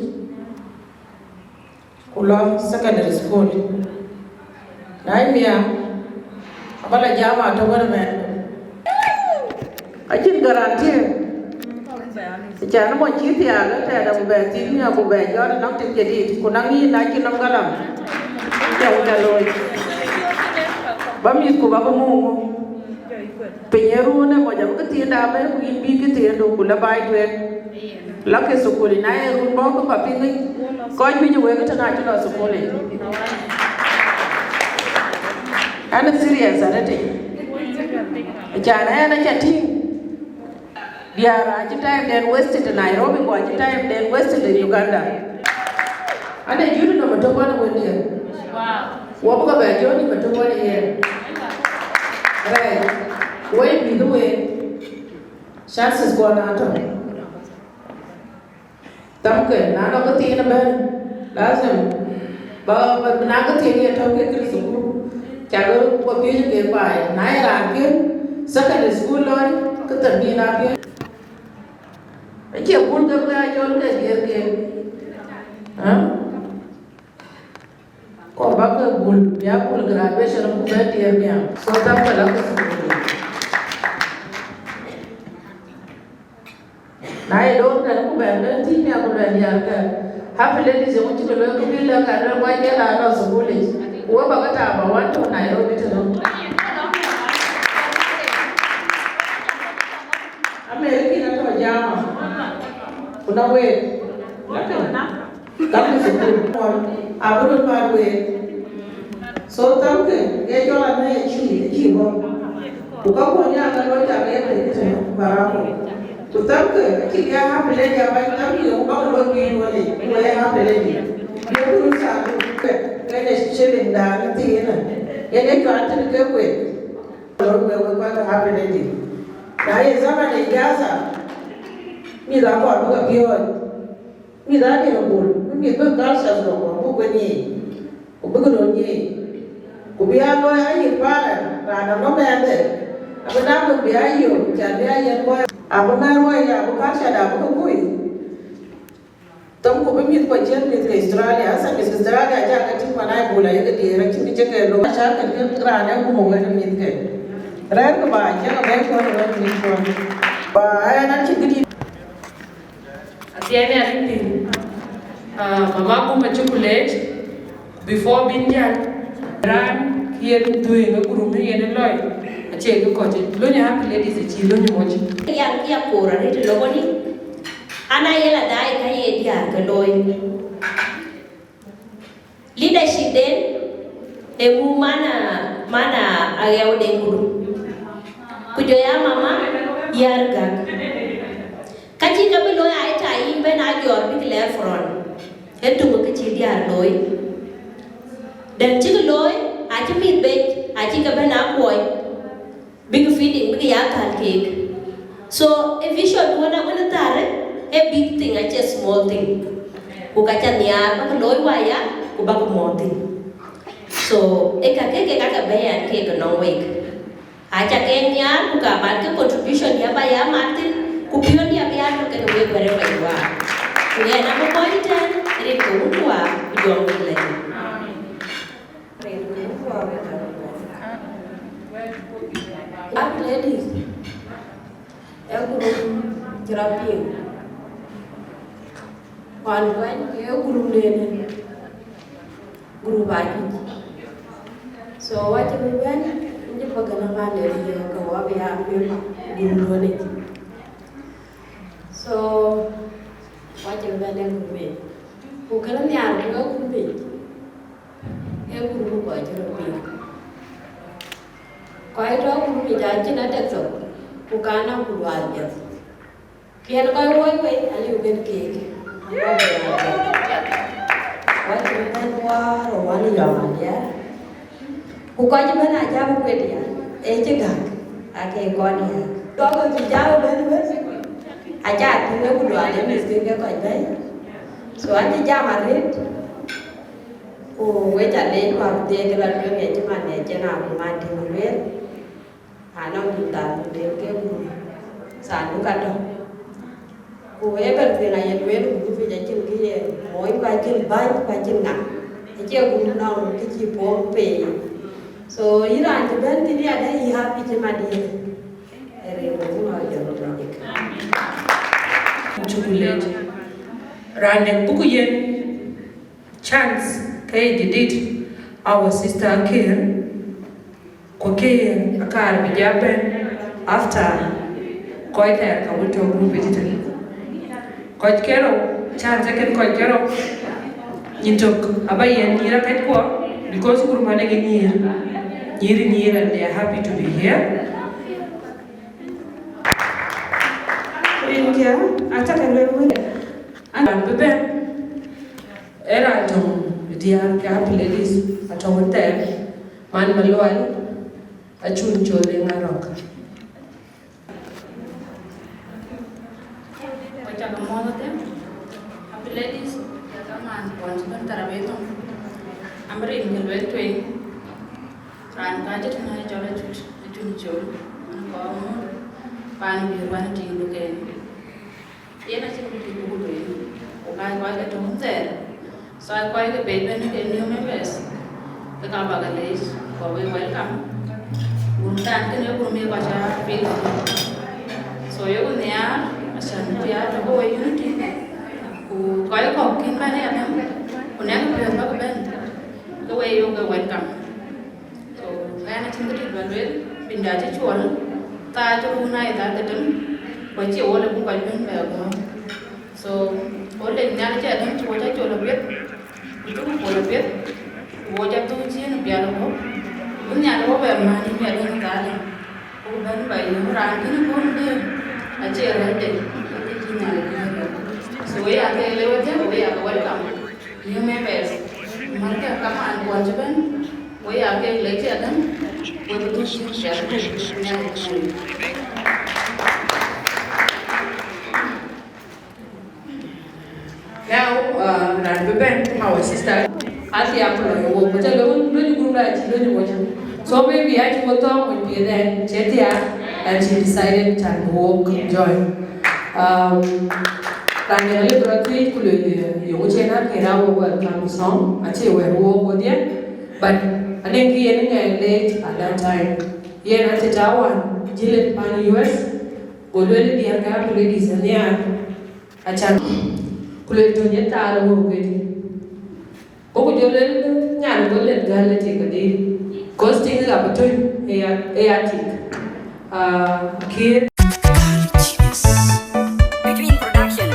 Ku lɔ secondary school. Na ye miäk, abä lɔ jam atök wën ëmɛn. Acïn guarantee. Can mɔc cï thiaak, ë tɛ̈ɛ̈t abï bɛ thïn miäk, ku bɛ jɔt nɔm tik jadid, ku naŋ yïn acïn nɔm galam. Cä wïc alooi. Bä mïthku bä ke muk. Piny ë run ë mɔc abï këthiinda bɛ̈n, ku yïn bï këthiindu, ku lɔ baai tueŋ. Lɔ ke thukul, na ye run bɔ̈ ke bä piŋ, kɔc wïc ë wek ë tënë acï lɔ thukul yic. Ɛn ë serious arëtic. Can ɛn acä tïŋ. Diäär acï time den wasted ë Nairobi, ku acï time den wasted ë Uganda. Ade juri nɔm ëtök wan ë wendiɛ̈. Wɔ bï ke bɛ jɔ̈ɔ̈ny nɔm ëtök wan ë yen. Rɛɛc, wek mïth ë week, chances kuɔn atɔ̈. Thamkë, na nɔŋ këthiin ëbɛ̈n, lazim ba, ba, na këthiin ye tɔ̈u ke kërë thukul, cakë bä piööcë ke baai. Na ye raan kën secondary school lɔ̈ɔ̈i, ke thɛ̈r bï na piööc. Acie bul ke bï a cɔl ke diëër ke. Aa? Kɔɔr bä ke bul, bï a bul graduation ku bɛ diëër miäk. So thamkë la ke thukul. Na ye door tɛ̈n ku bɛn bɛ̈n tïc miäk ku luɛl diäär kë, happy ladies, yeŋö cï ke looi ku bï lɛ̈k ka luɛl wai ke la lɔ thukul yic, ku we bä ke taar bä wan tɔ̈ Nairobi tënë. American atɔ̈ jama, ku na week, lakë, lakë thukul, abï röt mat week. So thamkë, ye jɔl anɛ̈i acï, acï bɔ̈. Ku ka kuɔn ya ka lɔ cak ye bɛ̈ny tënë Baraku. Ku thamkë, acï ya happy lady abac thamkë, ku bä ke lɔ biic wël yic, ku ye happy lady. Ye ku röt thaadu, ke, ke ne shilling dan ë thiinë. Yen ye cuat tënë ke kueth. Lɔ wek, wek kuat happy lady. Na ye zaman ë jaza, mïth akɔɔr bï ke piɔ̈ɔ̈c. Mïth adï ke bul, bï mïth bï cultures kɔ̈k bï kuany yiic, ku bïk röt nyiic. Ku bï aa looi ayï parent, raan anɔm mɛɛnde, abï na bï bï aa yök, can bï aa yen bɔ̈, abï mɛɛn wei, abï culture da bï ke kuc. Thöŋ ku bï mïth kuɔ ciëën mïth ke Australia, asa mïth ke Australia aca ke tïŋ man aa bul ayek diëër, acïn kë cï ke looi, aca ke kën raan ë gumë wën ë mïth ke. Rɛ̈ɛ̈rkï ba, cïn abɛ̈i kuɔn ë wën mïth kuɔn. Ba ɛn acïn këdït. Athiɛɛn ë arëët thïn, ah, mama Gum acï ku leec, before bïn jäl, raan yen dhuëëŋ ë gurum ë yen ë lɔc, acie kë kɔc ë löny ë happy ladies acï löny ë moc. Yak, yak koor arëët ë lɔ̈k ɣɔn, an, aye la daai ka ye diäär ke looi. Leadership den ë muk man a, man a Aɣeu Deŋ Gurum. Ku jɔ ya mama Yar Gak. Ka cï ke bï looi, aa ye ta yïn bɛ̈n a jɔɔr bïk lɛɛr front. Ee töŋ kë cï diäär looi. Dɛ̈t cïk looi, acï mïth bec, acï ke bɛ̈n a kuɔɔny. Big feeding, big ya thal keek. So, ë vision duɔ̈n awën ë thäär, ë big thing, acie small thing. Ku ka ca nhiaar, bäk looi waya, ku bäk mɔ̈ɔ̈th thïn. So, ë ka kek, kek ka ke bɛ̈ɛ̈r keek ënɔŋ wek. Aca ke nhiaar, ku ka mat ke contribution ya ba ya mat thïn, ku piɔ̈n ya bï ya tɔ̈ kenë wek wherever you are. Ku ɣɛn abï kɔc ëtɛ̈ɛ̈n, rin ke wun ku wa, ku jɔŋ wek lɛ̈k. Rin ke wun ku wa, ku jɔŋ wek lɛ̈k. Happy Ladies, ee group cï rɔt piŋ. Ɣɔn kuany ke ee group nene, group ajuëc. So, wacï bï bɛ̈n, cï bï gën ë man de riëëu ke wɔ bï ya member group duɔ̈nic. So, wacï bï bɛ̈n ë group ë. Ku kënë nhiaar ku ee group ë, ee group kɔc cï rɔt piŋ. Kɔc tɔ̈ group yic acïn adek thok, ku ka nɔŋ ku dual piɛth. Kën kɔc woi wei aliu kën keek. Wacï bï bɛ̈n wäär ë wan yɔŋ adiɛɛr. Ku kɔc bɛ̈n acä bï kuet ya, ee cï gäk, ake kɔn ya. Tɔ̈ ke cï jam bɛ̈n bɛ̈n, acä tïŋ ë ku dual ë mïth kën ke kɔc bɛ̈n. So, an cï jam arëët, ku wek ca leec ku abï thiëëc ke la tueŋ ë cï man ë cïn abï man tïŋ lueel. Anɔŋ dït dhan ku den ke group, thanduk atɔ̈. Ku everything aye lueel ku group yic acïn kë ye moony ku acïn bäny ku acïn ŋa. Acie group nɔŋ kë cï puɔ̈u pei. So, yïn raan cï bɛ̈n thïn yadɛ̈ yï happy cï mat yïn. Ee rin ku cï ŋɔ̈ɔ̈r jɔt tɔ̈ jik. Cuku leec. Raan dɛ̈ buku yen chance ke ye jadid, our sister Aker. Ku ke akaar bï ja bɛ̈n after kɔc thɛɛr ka wën tɔ̈ group yic tënë. Kɔc kerou, chance ë kën kɔc kerou, nyin tök aba yɛn nyïïr akëckuɔ, because group man ë ke nyïïr, nyïïr, nyïïr, and they are happy to be here. Rinkiɛ, atakë luel wël. An bï bɛ̈n, ee raan töŋ diäär ke Happy Ladies, atɔ̈ wën thɛɛr, man Malual, Acun Col Deŋ Arɔ̈k. Wek cä ke muɔ̈th ëtɛ̈n, Happy Ladies, ya ke man kuɔn cï bɛ̈n tharabei thok. Am rin ke luel tueŋ, raan ka cï tënë cɔl Acut, Acun Col, man kɔɔr mut, paan biöör wan tïŋ duken. Yen acïn kë cï buk tui, ku ka kɔc ke töŋ thɛɛr, so kɔc ke pei bɛ̈n ke new members, ke ka bak leec, ku we welcome. Group dan kënë group ye kɔc a feel free. So yeku nhiaar, acan ku ya tɔ̈ ke we unity, ku kɔc kɔ̈k kën bɛ̈n ya däŋ, ku nɛ̈k piɔ̈ɔ̈th bäk bɛ̈n, ke we yok ke welcome. So, ɣɛn acïn kë dït bä lueel, piny da cï cuɔl, thaa cï run aa ye thaa dhetem, ku acie wo le buk kɔc bɛ̈n bɛ gɔ̈ɔ̈r. So, wo lec Nhialic ë adäŋ cï wo cä col apiɛth, ku cï ku pol apiɛth, ku wo cä dhuk ciëën ë pial ë guɔ̈p, ku bï Nhialic wo bɛ män yïn ë adäŋ thaal yic, ku bɛ̈n bä yïn raan kïn ë bɔ̈ në dëër, acie rɛ̈ɛ̈c de, ke cï Nhialic bï bɛ̈n. So, we ya ke le wedhie, we ya ke welcome. New members, märkë kamaan kuɔn cï bɛ̈n, we ya ke lec ë adäŋ, we bï dhuk cïn ciɛth ku Nhialic kuöny. Now, uh, raan bï bɛ̈n, our sister, Athia Kulɔi Wok, ku cä lɔ wun luny gurum da cï luny wöc. So maybe acï wo thɔ̈ɔ̈ŋ wöc piɛth ɛn, cï thiaak, and she decided can bï wok join. Um, raan ë lëk rɔt thiëëc ku lueel, yöŋ cïn akëër a wok welcome song, acï wɛ̈ɛ̈r wok wodhie, but anɛŋ kë yen ŋɛɛr leec at that time. Yen acï tääu wään, jël pan U S, go lueel diɛɛr ke Happy Ladies aniar, acan, ku lueel tɔ̈ ye thaal wok kedï. Go ku jɔ lueel nyan go lɛ̈t gäl ë tik adï, cause tik ë ɣap ë töny ë ya, ë ya tik. Ah, kiëër. Between Production.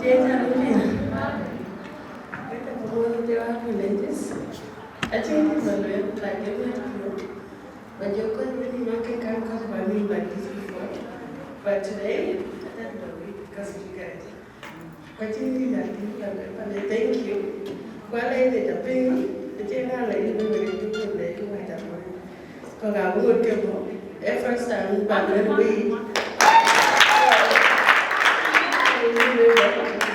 Jane, hallelujah. Weka pamoja, they were religious. I think it's a little like every year. But you're going to really not can come because I mean like this before. But today, I don't know because you guys. Kwa cïn kë ya tïŋ, thank you. Kwa lɛc de ca piŋ, acie ŋa lɛc de bï wek de bï lɛc de wek ca piŋ. Kɔ̈k abï ŋot ke bɔ̈. Ee first time bä wek wei.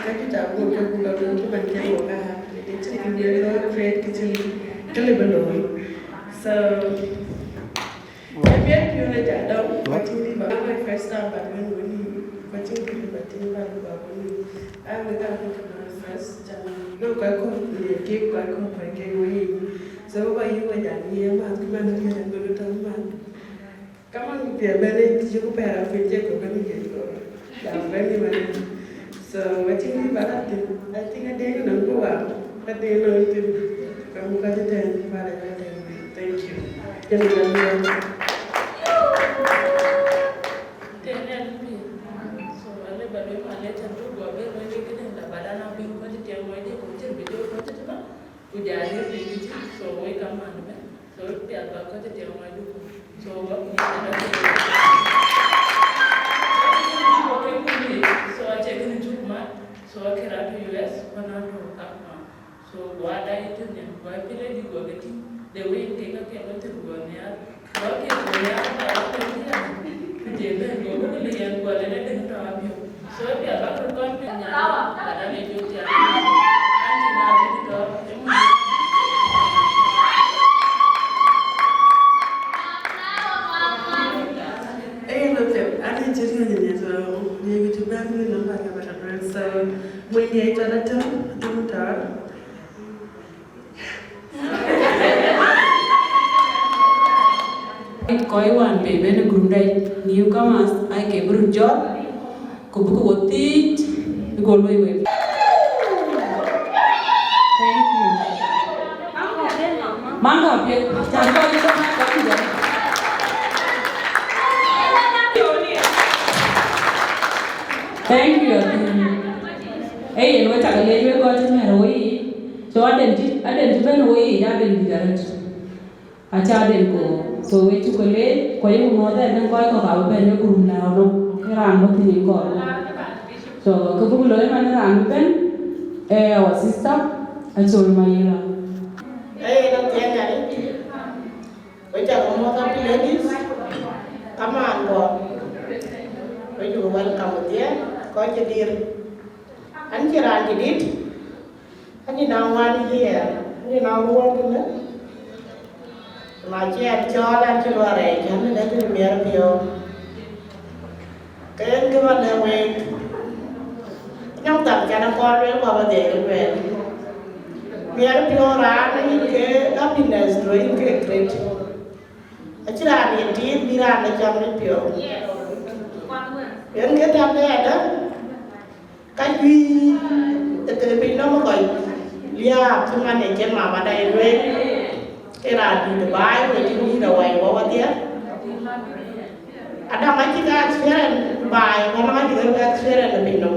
Ka cï ca ŋot ke buk abï ŋot man ke wok aa. Ëcïn kë bï lɔ create kë cïn kë lëu bï looi. So, Ëbɛ̈n piɔ̈u në jadɔm, kuacïn dï ba, my first time ba wën wëni, kuacïn dï ba tïŋ ba ba wëni. An wek a bï kë first time. No, kuac kɔ̈k, ye kek kuac kɔ̈k, kuac kek wei. So, ba yï wec an, ye math, kë man, kë man, kë man. Kaman, piɛth bɛ̈n ë cï ku pɛ̈ɛ̈r a piny cï ku bɛ̈n ë yen kɔɔr. Jam bɛ̈n ë man. So, wacïn dï ba la thïn. I think adek nɔm ku wa. Adek nɔm thïn. Kamu ka cï tɛ̈n, ba la jɔ tɛ̈n. Thank you. Jɛn ë jam yɔn. Tɛ̈n ë lupi. So, ale ba luel ma le tɛ̈n du guɔ bɛ̈n wek këdëŋ da ba da na piny kɔc tiɛm wec de ku cïr bï jɔ kɔc tëtëna. Ku ja le piny cï, so wek kaman bɛ̈n. So, piath ba kɔc tiɛm wec du ku. So, wek ni da. So, acie kën cuk mat. So, akëra to U S, ku na to kak ma. So, gua da yï tïŋ nyan, gua pïl ë dï gua ke tïŋ, the way ke ka ke lɔ thïn gua nhiaar, gua ke gua nhiaar, gua ke nhiaar, ku je bɛ̈n gua buk lë yɛn gua lë dëŋ tɔ apiɔ̈u. So, bia bak röt kɔn piɔ̈u nyan, ba da le jɔ tiaar, an cï na bï tɔ, ë mun. Ee, no, tep, an cï riɔ̈ɔ̈c ë nhiaar, so, ye kë cï bɛ̈n, ni nɔm ba ka ba ta duel, so, mun ye cɔl Atem, Atem tɔ. Kɔc wään pei bɛ̈n ë group dai, newcomers, aa ke bï röt jɔt, ku bï ke wo thiic, bï ke wo luɔi wek. Thank you. Maŋ ka piɛth, can kɔc cï kɔc kɔc kɔc. Thank you, Atem. Ee yen, wek cak leec wek kɔc cï mɛ̈r wei. So aden cï, aden cï bɛ̈n wei, aden dït arëët. Aca aden ko. So wek cuk ke leec, ku ye ku muɔɔth ëbɛ̈n kɔc kɔ̈k abï bɛ̈n ë group lääu nɔm. Ee raan bɔ̈ thïn ë kɔɔr. So kë buk looi man ë raan bï bɛ̈n, ee our sister, Acol Mayela. Ee, yen athiɛɛny arëët. Wek cak muɔɔth happy ladies, kamaan bɔ̈. Wek cuk welcome thiɛɛn, kɔc cï dir. An cï raan cï dit, an cï naŋ one year, an cï naŋ ruɔ̈ɔ̈n tënë. Na cï an cɔɔl an cï luɔi rɛɛc, an cï dɛ̈t cï miɛr piɔ̈u. Ke yen kë man ë week, nyɔk dhal can akɔɔr lueel, ku abä dhiɛl lueel. Miɛr piɔ̈u raan ayïn ke happiness, duö yïn ke great. Acïn raan ye tiit bï raan de cam në piɔ̈u. Yen ke tɛ̈n de adä, ka juëc ë thël piny nɔm ë kɔc liääp cï man ë cï mama da ye lueel, ke raan dït ë baai, ku cïn dït awä. Adaŋ acï ke experience baai, ku adaŋ acï ke experience ë piny nɔm.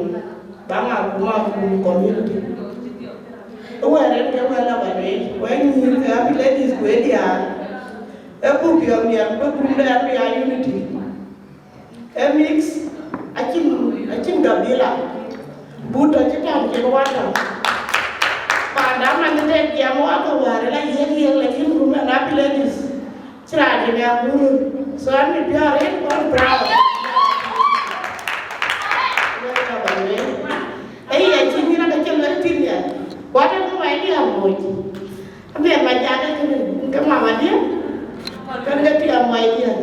Baŋ akuma kum community. Ë wɛ̈ɛ̈r en ke wɛ̈ɛ̈r la ba lueel, wɛ̈ɛ̈r nyïïr ke abi ladies ku ë diaar. Ë buk piɔ̈ɔ̈th miɛt ku bï kumde abï aa unity. Ë mix, acïn, acïn gabila. But tɔ̈ cï tɔŋ cïn wä tɔ̈. Panda man ë tek jiɛɛm wä ke wäär ë la yiëk yiëk, lakin kumɛn abi ladies. Cï raan cï miak buru. So an mit piɔ̈ɔ̈r en kɔn proud. Wek ka ba lueel. Ë yɛ cï nyïn ake cï luel thïn ya. Kuat en wai diäär moc. Abiɛt ma jat ë kënë, ke mama diɛ̈. Kën ke tiɛɛm wai diäär.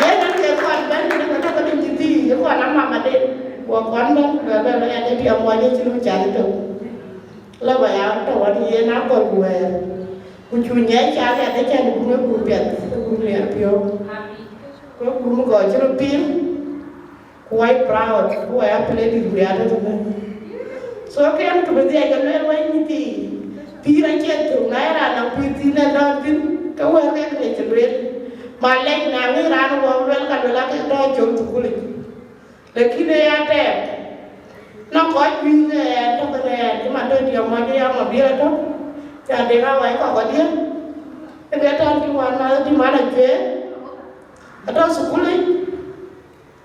Yen en ke kɔn bɛ̈n kënë ke tɔ̈ ke dï cï thii, ye kɔn a mama den. Wɔ kɔn bɛ̈n, bɛ bɛ bɛ ya ke tiɛɛm wai diäär cï lu cat ë tök. La ba ya tɔ̈ wä yen a kɔn ku wɛɛr. Ku cu nyɛc ca riɛth ëcän guum ë guum piɛth, ë guum miɛt piɔ̈u. Ku ë guum kɔc cï röt piŋ, ku wai proud, ku wai athletic ku ya tɔ̈ tënë. So ke ɛn kë bï dhiac ke lueel wai nyïthii, pïïr acie thök, na ye raan nɔŋ pïïr thïn ë dɔ̈ɔ̈r thïn, ke wɛ̈ɛ̈r kek ŋic cï lueel. Ma lɛc na ŋic raan wɔ lueel ka lueel akek tɔ̈ cök thukulic. Lakin ë ya tɛɛr, nɔŋ kɔc juëc ë ɣɛn tɔ̈ kënë ɣɛn, cï man tɔ̈ tiɛɛm mɔc ë ya mabil atɔ̈, ca dek awai kɔk kedhie, ë ke tɔ̈ cï wan nath cï man acuëër, atɔ̈ thukulic,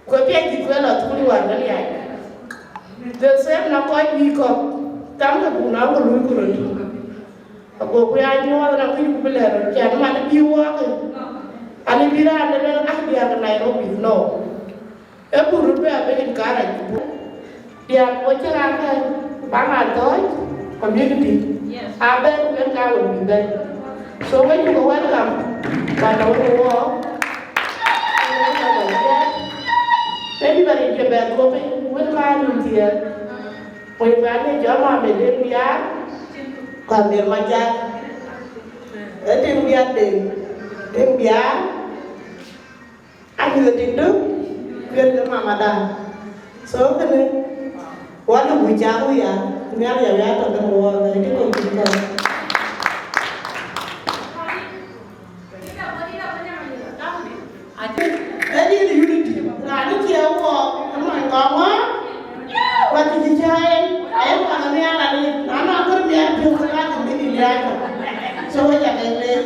ku ë piac cï kuɛɛr lɔ thukul wään ke liac. The same na kɔc juëc kɔ̈k, tamkë buk na ku luuiku röt. Agoku ya nyuɔɔth na kuc ku bï lɛ̈ɛ̈r röt, cän man bï wɔɔk, an bï raan de lueel, ah, diäär ke Nairobi, no. Ë buk röt bɛ abï encourage buk. Diäär wo cï raan bɛ̈n, baŋ a thɔ̈ɔ̈c community. Yes. Abɛ̈n ku yen ka wën bï bɛ̈n. So we cuk welcome, but we wɔ. Maybe ba rin ke bɛ dhuɔ̈k piny, wën ka rin thiëëk. Wën ba rin jɔ ma me den biaar, ka me ma jat. Ë den biaar den, den biaar. Anyuth ë tiŋdu, piɛth ke mamada. So kënë, wä lëu buk cak wï ya, nhial ya wï atɔ̈ ke wɔ, ke cï kɔc cï kɔc. Ë dït unity, raan ë cie wɔ, ë mɔny kɔŋ wä, wä kï cï cä en, aye wä ke nhial raan yic, na nɔŋ kër miɛt piɔ̈u ke ka ke bï dït ya tɔ̈. So wek ca ke leec.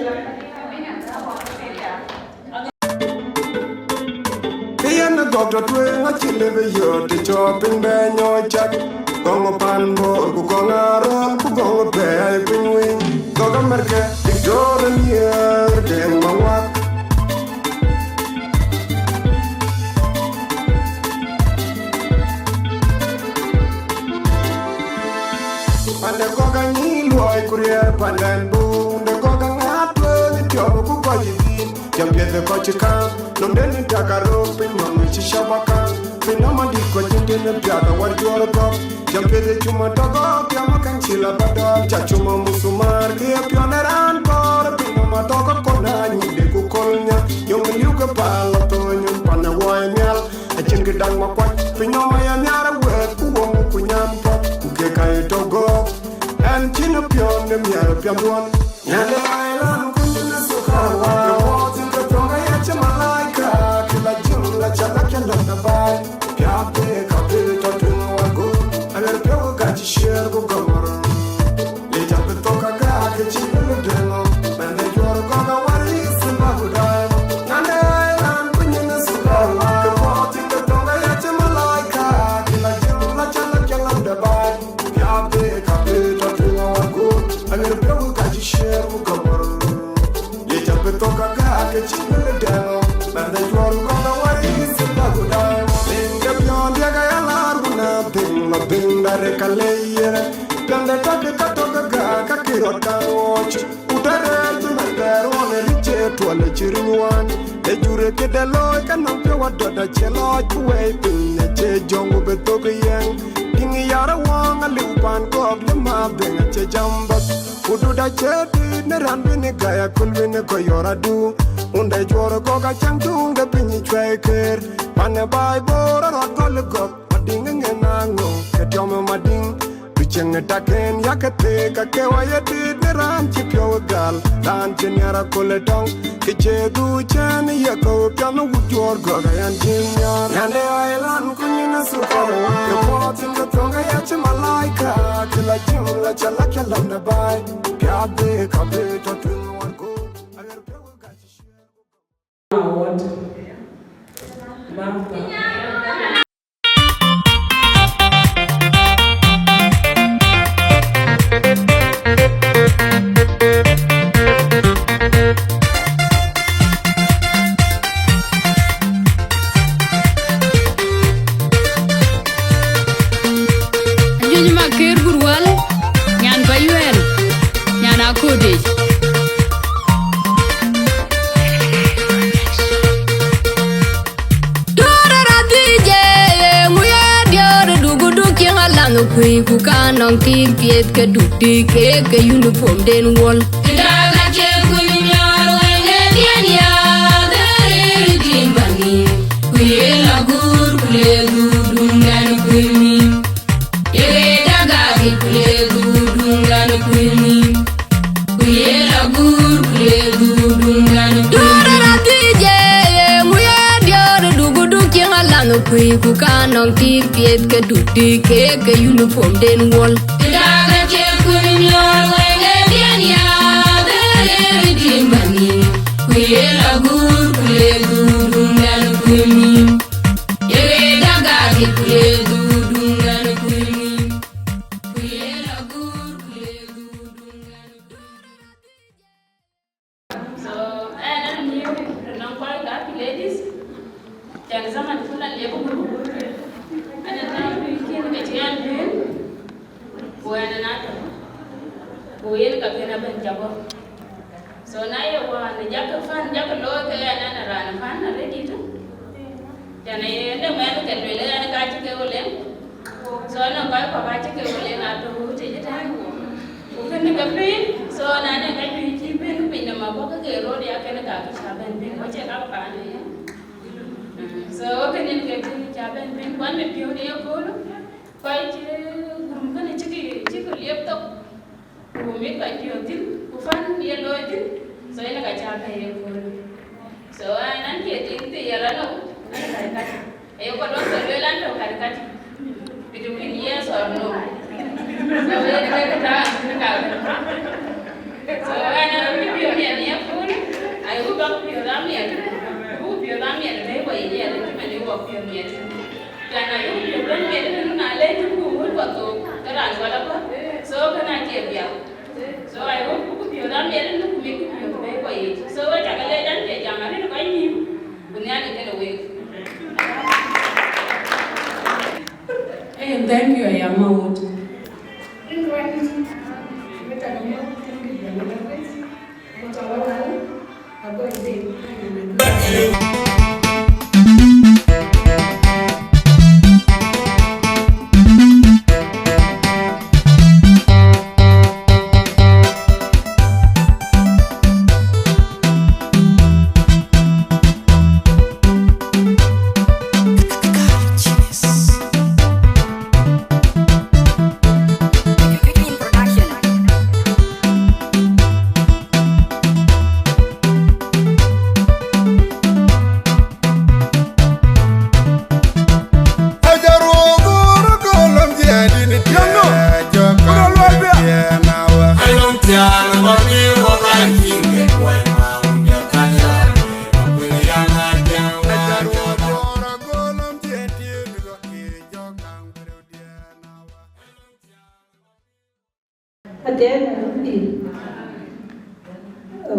Ke yen ë gɔ̈k tɔ̈ tueŋ acï lëbë yöt të cɔɔk piny bɛ nyɔɔc cak. Gɔ̈ŋ pan Bor ku gɔ̈ŋ Arɔ̈l ku gɔ̈ŋ Pɛɛi piny wïny. Gɔ̈k America, Victoria, Deŋ Maŋuak. Pande kɔ̈k anyïïn luɔi ku riɛɛr panden bum, de kɔ̈k aŋäät tueŋ ë tiɔp ku kɔc ë dhil. Jam piɛth ë kɔc cï kaŋ, nɔm den ë tak aröök, piny nɔm ë cï cɔp akaŋ. Piny nɔm adït kɔc cïn tën ë piath awär juɔ̈ɔ̈r ë kɔ̈k. Jam piɛth ë cum atɔ̈k ɣɔ̈k, jam akäŋ cï la bä dɔ̈ɔ̈r, ca cum amuthumar, ke ye piɔ̈n ë raan kɔɔr, piny nɔm atɔ̈k akɔn anyuth de ku köl nya, yöŋ liu ke pal athööny, pan ë wuɔi nhial. Acïn kë daŋ makuac, piny nɔm aya nhiaar ë wɛ̈ɛ̈t, ku wok ku nyan puɔth, ku kek ka ye tɔ̈ gɔ̈ɔ̈k. Ɛn cïn ë piɔ̈n de miɛt ë piɛth duɔ̈n. Nyan de Thailand, ku nyin ë Sukarwa. Ke wɔ thïn ke piɔ̈n aya cï malaika, kï la jim la ca la cïn dɔ̈k de baai. Piath de ka pïïr tɔ̈ tueŋ wä göör. Aɣer piɔ̈u ka cï ciëër ku gɔmor. Lic abï thok agak ke cï bï lëu dëŋö, bɛ̈n de juɔ̈ɔ̈r gɔ̈k awär yï Simba ku Daima. Nyan de Thailand, ku nyin ë Sukarwa. Ke puɔth cï ke thok aya cï malaika, kï la jim la ca la cïn dɔ̈k de baai. Piath de ka pïïr tɔ̈ tueŋ wä göör. Aɣer piɔ̈u ka cï ciëër ku gɔmor. Lic abï thok agak ke cï bï lëu dëŋö, bɛ̈n de juɔ̈ɔ̈r gɔ̈k awär yï Simba ku Daima. Piny ke piɔ̈n diäk aya laar ku na piny ma piny dare ka le yen. Piɛn de tak ka tök agak ka kï rɔt kan ɣɔɔc. Ku tëde cï mɛn thɛɛr ɣɔn ë ric cie tuɔl ë cï riny wään. Ë jurë këde looi ke nɔm piɔ̈u adɔ̈t acie lɔɔc ku wɛi piny acie jɔŋ ku bï thok ë yɛn. Tïŋ yar ë wɔɔŋ aliu pan kɔ̈k lë ma dhëŋ acie jam bath. Ku dut acie tiit në raan bï në gäi aköl bï në kɔc yɔ̈ɔ̈r adu. Wun de juɔ̈ɔ̈r ë gɔ̈k acäŋ tuŋ de piny ë cuɛi këër. Pan ë baai Bor ë rɔt gɔl ë gɔ̈k, Madiŋ ë ŋen aŋö ke tiɔm ë Madiŋ. Bï Yeŋö taken yakë thek, ake wɔ ye tit në raan cï piɔ̈u gal, raan cï nhiar aköl ë tɔŋ, kë cie du cɛn ye kɔ̈u piɔ̈n wut juɔ̈ɔ̈r gɔ̈k ayan cï nhiar. Nyande ai lan ku nyin ë thukar, ke puɔth thïn ke thöŋ ke ya cï malaika, cï la cïm la cä la cä lam në baai, piath bï ka bï tɔ tueŋ wär gup, aɣer piɔ̈u gal cï ciëër. Award. Bafta. Ajuëc Makër Gurwal, nyan Payuɛɛl, nyan Akötic. Duɔ̈ɔ̈r ë rɔt dhïc, ee ŋu ye diɔ̈ɔ̈r ë duk, duk cieŋ alan ë kuëi, ku ka nɔŋ tik piɛth ke duk tik, ke ke uniform den wuɔl. Tëda ka cie kuny miɔɔr wëŋ ë diɛn ya, dhëër ë tim bäny, ku ye la guur, ku le dhuk duŋdɛn kuëi nhïïm. Ye ɣet agak yic, ku le dhuk duŋdɛn kuëi nhïïm. Ku ye la guur, ku le dhuk duŋdɛn kuëi nhïïm. Duɔ̈ɔ̈r ë rɔt dhïc, ee ŋu ye diɔ̈ɔ̈r ë duk, duk cieŋ alan ë kuëi, ku ka nɔŋ tik piɛth ke duk tik, ke ke uniform den wuɔl. Tëda ka cie kuny miɔɔr wëŋ ë diɛn ya, dhëër ë tim bäny, ku ye la guur, ku le dhuk duŋdɛn kuëi nhïïm. Ye ɣet agak yic, ku le dhuk duŋdɛn kuëi nhïïm. Ku ye la guur, ku le dhuk duŋdɛn kuëi nhïïm. So, ɣɛn, ɣɛn new, nɔŋ kɔc ka ladies. Cän zaman kun an liep gup. Ɣɛn ë tääu piny kën ke cï ɣɛn piny. Ku ɣɛn ë na tɔ̈. Ku yen ka kën abɛ̈n cä bɔ̈. So na ye wään, jakë pan, jakë looi ke ɣɛn, ɣɛn ë raan pan arëët dït. Cän ë yen de mɛn ke lueel ɣɛn ka cï ke wël en. So nɔŋ kɔc kɔ̈k acï ke wël en atɔ̈ ku tëc ëtɛ̈ɛ̈n. Ku kënë ke piny, so na ne ka juëc cï ben piny nɔm abɔ̈ ke ke röt ya kënë ka cä ben piny, ku acie ka paan ë yen. So kënë ke piny cä ben piny, ku an mit piɔ̈u në ye köölë. Kɔc cï gurum kënë cï ke, cï ke liep thok. Ku mit kɔc piɔ̈ɔ̈th thïn, ku pan ye looi thïn, so yen ka cä bɛ̈ɛ̈i ëköölë. So ɣɛn, an cie tiŋ thii ye rɔt nou, an katikati. Aye kɔc lɔ thok lueel an tɔ̈ katikati. Between yes or no. So yen ke kë taŋ thïn ka. So ɣɛn, an cï piɔ̈u miɛt në ye köölë, aye ku bäk piɔ̈u rɔt miɛt. Ku piɔ̈u rɔt miɛt bɛ̈ɛ̈i kɔc ye yɛn, cï man ye wɔ piɔ̈u miɛt. Cän ayök piɔ̈u bɛ̈n miɛt ëtënë, na lɛc cï ku wut kɔc thok, ke raan kɔc abɔ̈. So kënë acie piath. So I hope ku piɔ̈u rɔt miɛt ëtënë, ku mit ku piɔ̈u bɛ̈ɛ̈i kɔc yiic. So we cä ke lɛc an, cie jam arëët kɔc nhïïm, ku Nhialic kenë wek. Hey, thank you, Ayam Awut. Athiɛɛi në röm pïïr,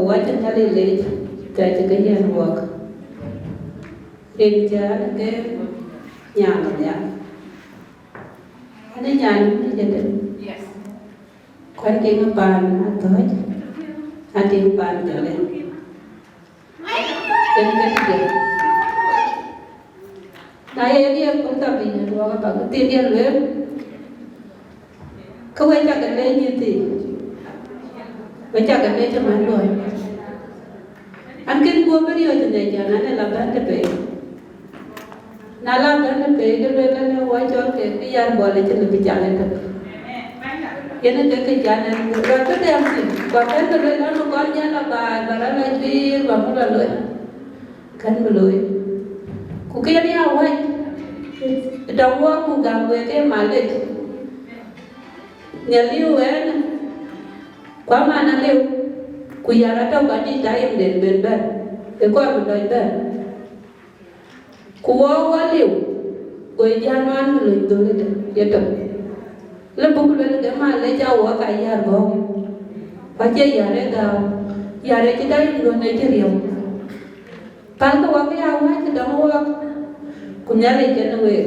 wacï Nhialic leec, ka cï ke yiɛ̈n wɔk. Rin cä an, ke nyan nhial. An, ë nyan në jënde. Kuan tiŋ paan Athɔ̈ɔ̈c, an, tiŋ paan Jɔlë. Yen ke tï diɛ̈. Na ye riɛl, ku thambic në duɔɔk abak thïn diɛ̈ lueel, ke we cak ke leec nyïïn thii, we cak ke leec ëmën luɔi. An, kën guɔ bï riɔ̈ɔ̈c ënhiɛc, an, an, ë la bɛ̈n të pei. Na la bɛ̈n të pei, ke lueel an, ë wɔ cɔl ke bï yar bɔl acïn bï cak ëtök. Yen ke kë can en rɔt bï dɛm thïn, ku akën bï lueel lɔn kɔn jäl abaai ba rɔt la juiir ba ŋö la looi, kën bï looi. Ku kë yen ya wääc, dɔm wɔ ku gam wek ke malec. Nhialic wɛɛn, ku aman aliu, ku yar atɔ̈ kɔc yic tayemden ben bɛ̈n, ë kɔc ku dɔc bɛ̈n. Ku wɔ wɔ liu, go jal man ku lony dhöl ëtök yetök. Lë buk luel ke malec a wɔ ka yar gɔ̈k, ku acie yar ë gääu, yar ë cï tayemden ë cï riɔ̈u. Pälkë wɔ ke ya wääc dɔm wɔ, ku Nhialic kenë week.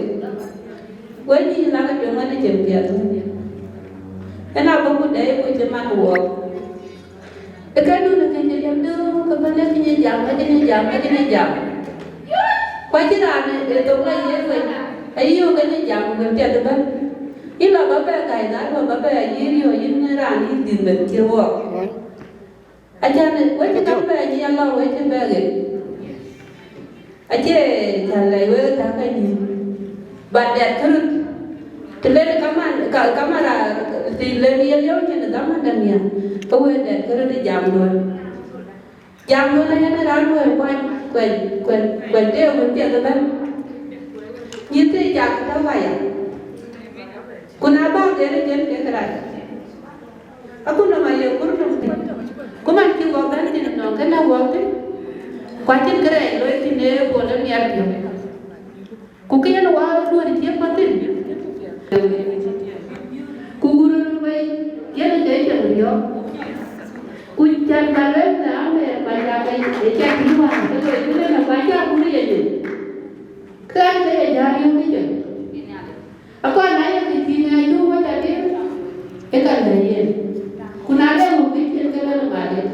Wek nyïïn lakë jɔŋ ënë cïn piɛth wën. Ëna bɔ̈ ku dɛɛi ku cï man wɔ. Ë këdun ë kën cï jam döök ke bɛ̈n ë kën jam, ë kën jam, ë kën jam. Ku acïn raan ë thok la yen wec, ayï yöök kën jam wën piɛth ëbɛ̈n. Yïn la bä bɛ gäi dhal, la bä bɛ ayï riɔ̈ɔ̈c, yïn raan yïn dhil bɛ̈n cï wɔɔk. Acan wec cï käŋ bɛ nyiɛɛl lɔ wec cï bɛ ɣet. Acie cä lɛc wek täkë nyïn, ba dɛt këröt. Të len kaman, ka-, kamara thïn len yen yɔ̈u cïn ë dhaman däŋ nhial, ke wek dɛt këröt ë jamduön. Jamduön ayen ë raan wël kuany, kuany, kuany, kuany tëë wën piɛth ëbɛ̈n. Nyïn thii cak tɔ̈ waya. Ku na bä gɛ̈r ë jën kek rac, aku nɔm aye kur nɔm thïn. Ku man cï gɔk bɛ̈n thïn nɔŋ kënë wɔ thïn, ku acïn kërɛɛc loi thïn ë bol ë miɛt piɔ̈u. Ku kë yen wä duöör cï kuɔth thïn. Ku guröör wei yen ke cam riɔ̈ɔ̈k. Ku can ka luel në amer kuany ka ke ë cak thïn wään ke loi kënë në kuany cä gur ye jël. Kë an ke ye jäl riɔ̈ɔ̈k ë cam. Akɔn na ye kë tïŋ ë cuk wec adï, ë ka lɛ̈k yen. Ku na le ŋö kë cïn ke lënë madït,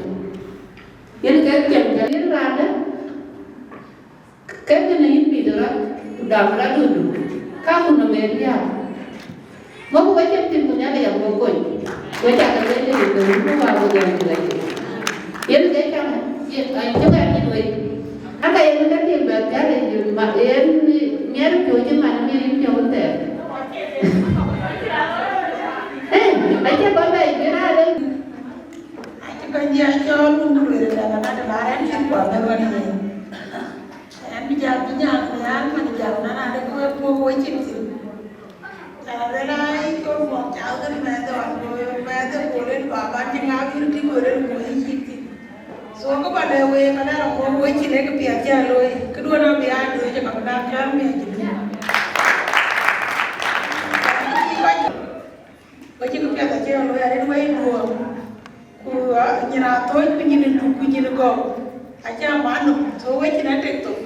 yen ke piɛŋ tɛ̈ yen raan dɛ̈, ke kënë yïn bï rɔt, ku dam rɔt dudu, ka ku nɔm ë riääk. Ŋö ku wecin thïn ku Nhialic ago kony, wek cä ke lueel ë yï ke wun ku bä ku jam ku lɛc. Yen ke cam, yen, yen cï bɛ nyin wei. Aka yen ke tim bɛ thiäl ë yï ma, yen miɛt piööcë man ë miɛt yïn piɔ̈u thɛɛr. Ee, acie bä bɛ yï raan ë. Acï bɛ̈ny ya cɔɔl wun ku lueel ë dɛ̈t aŋa të la rɛ̈n cïn kuath ë rɔt yen. Ɛn bï jam bï nyan nhial man jam na na de ku wek puɔ̈k wecin thïn. Ca luel aa yï col muɔk ca ɣer mɛɛth ɣɔn ku mɛɛth ë bol en baba cï ŋak yïn tïŋ wël en ku yï cït thïn. So kë ba lɛ̈k week ka lɛ̈k rɔt muɔk wecin ee kë piɛth cä looi këduön abï aa dööc ë ka bï naŋ cɔl miɛc cï dum. Ku cï kë piɛth acï ɣɔn looi arëët wei duɔ̈ɔ̈r. Ku, ah, nyin athööc, ku nyin ë tuk, ku nyin ë gɔ̈u, acä man nɔm. So wecin atek thok.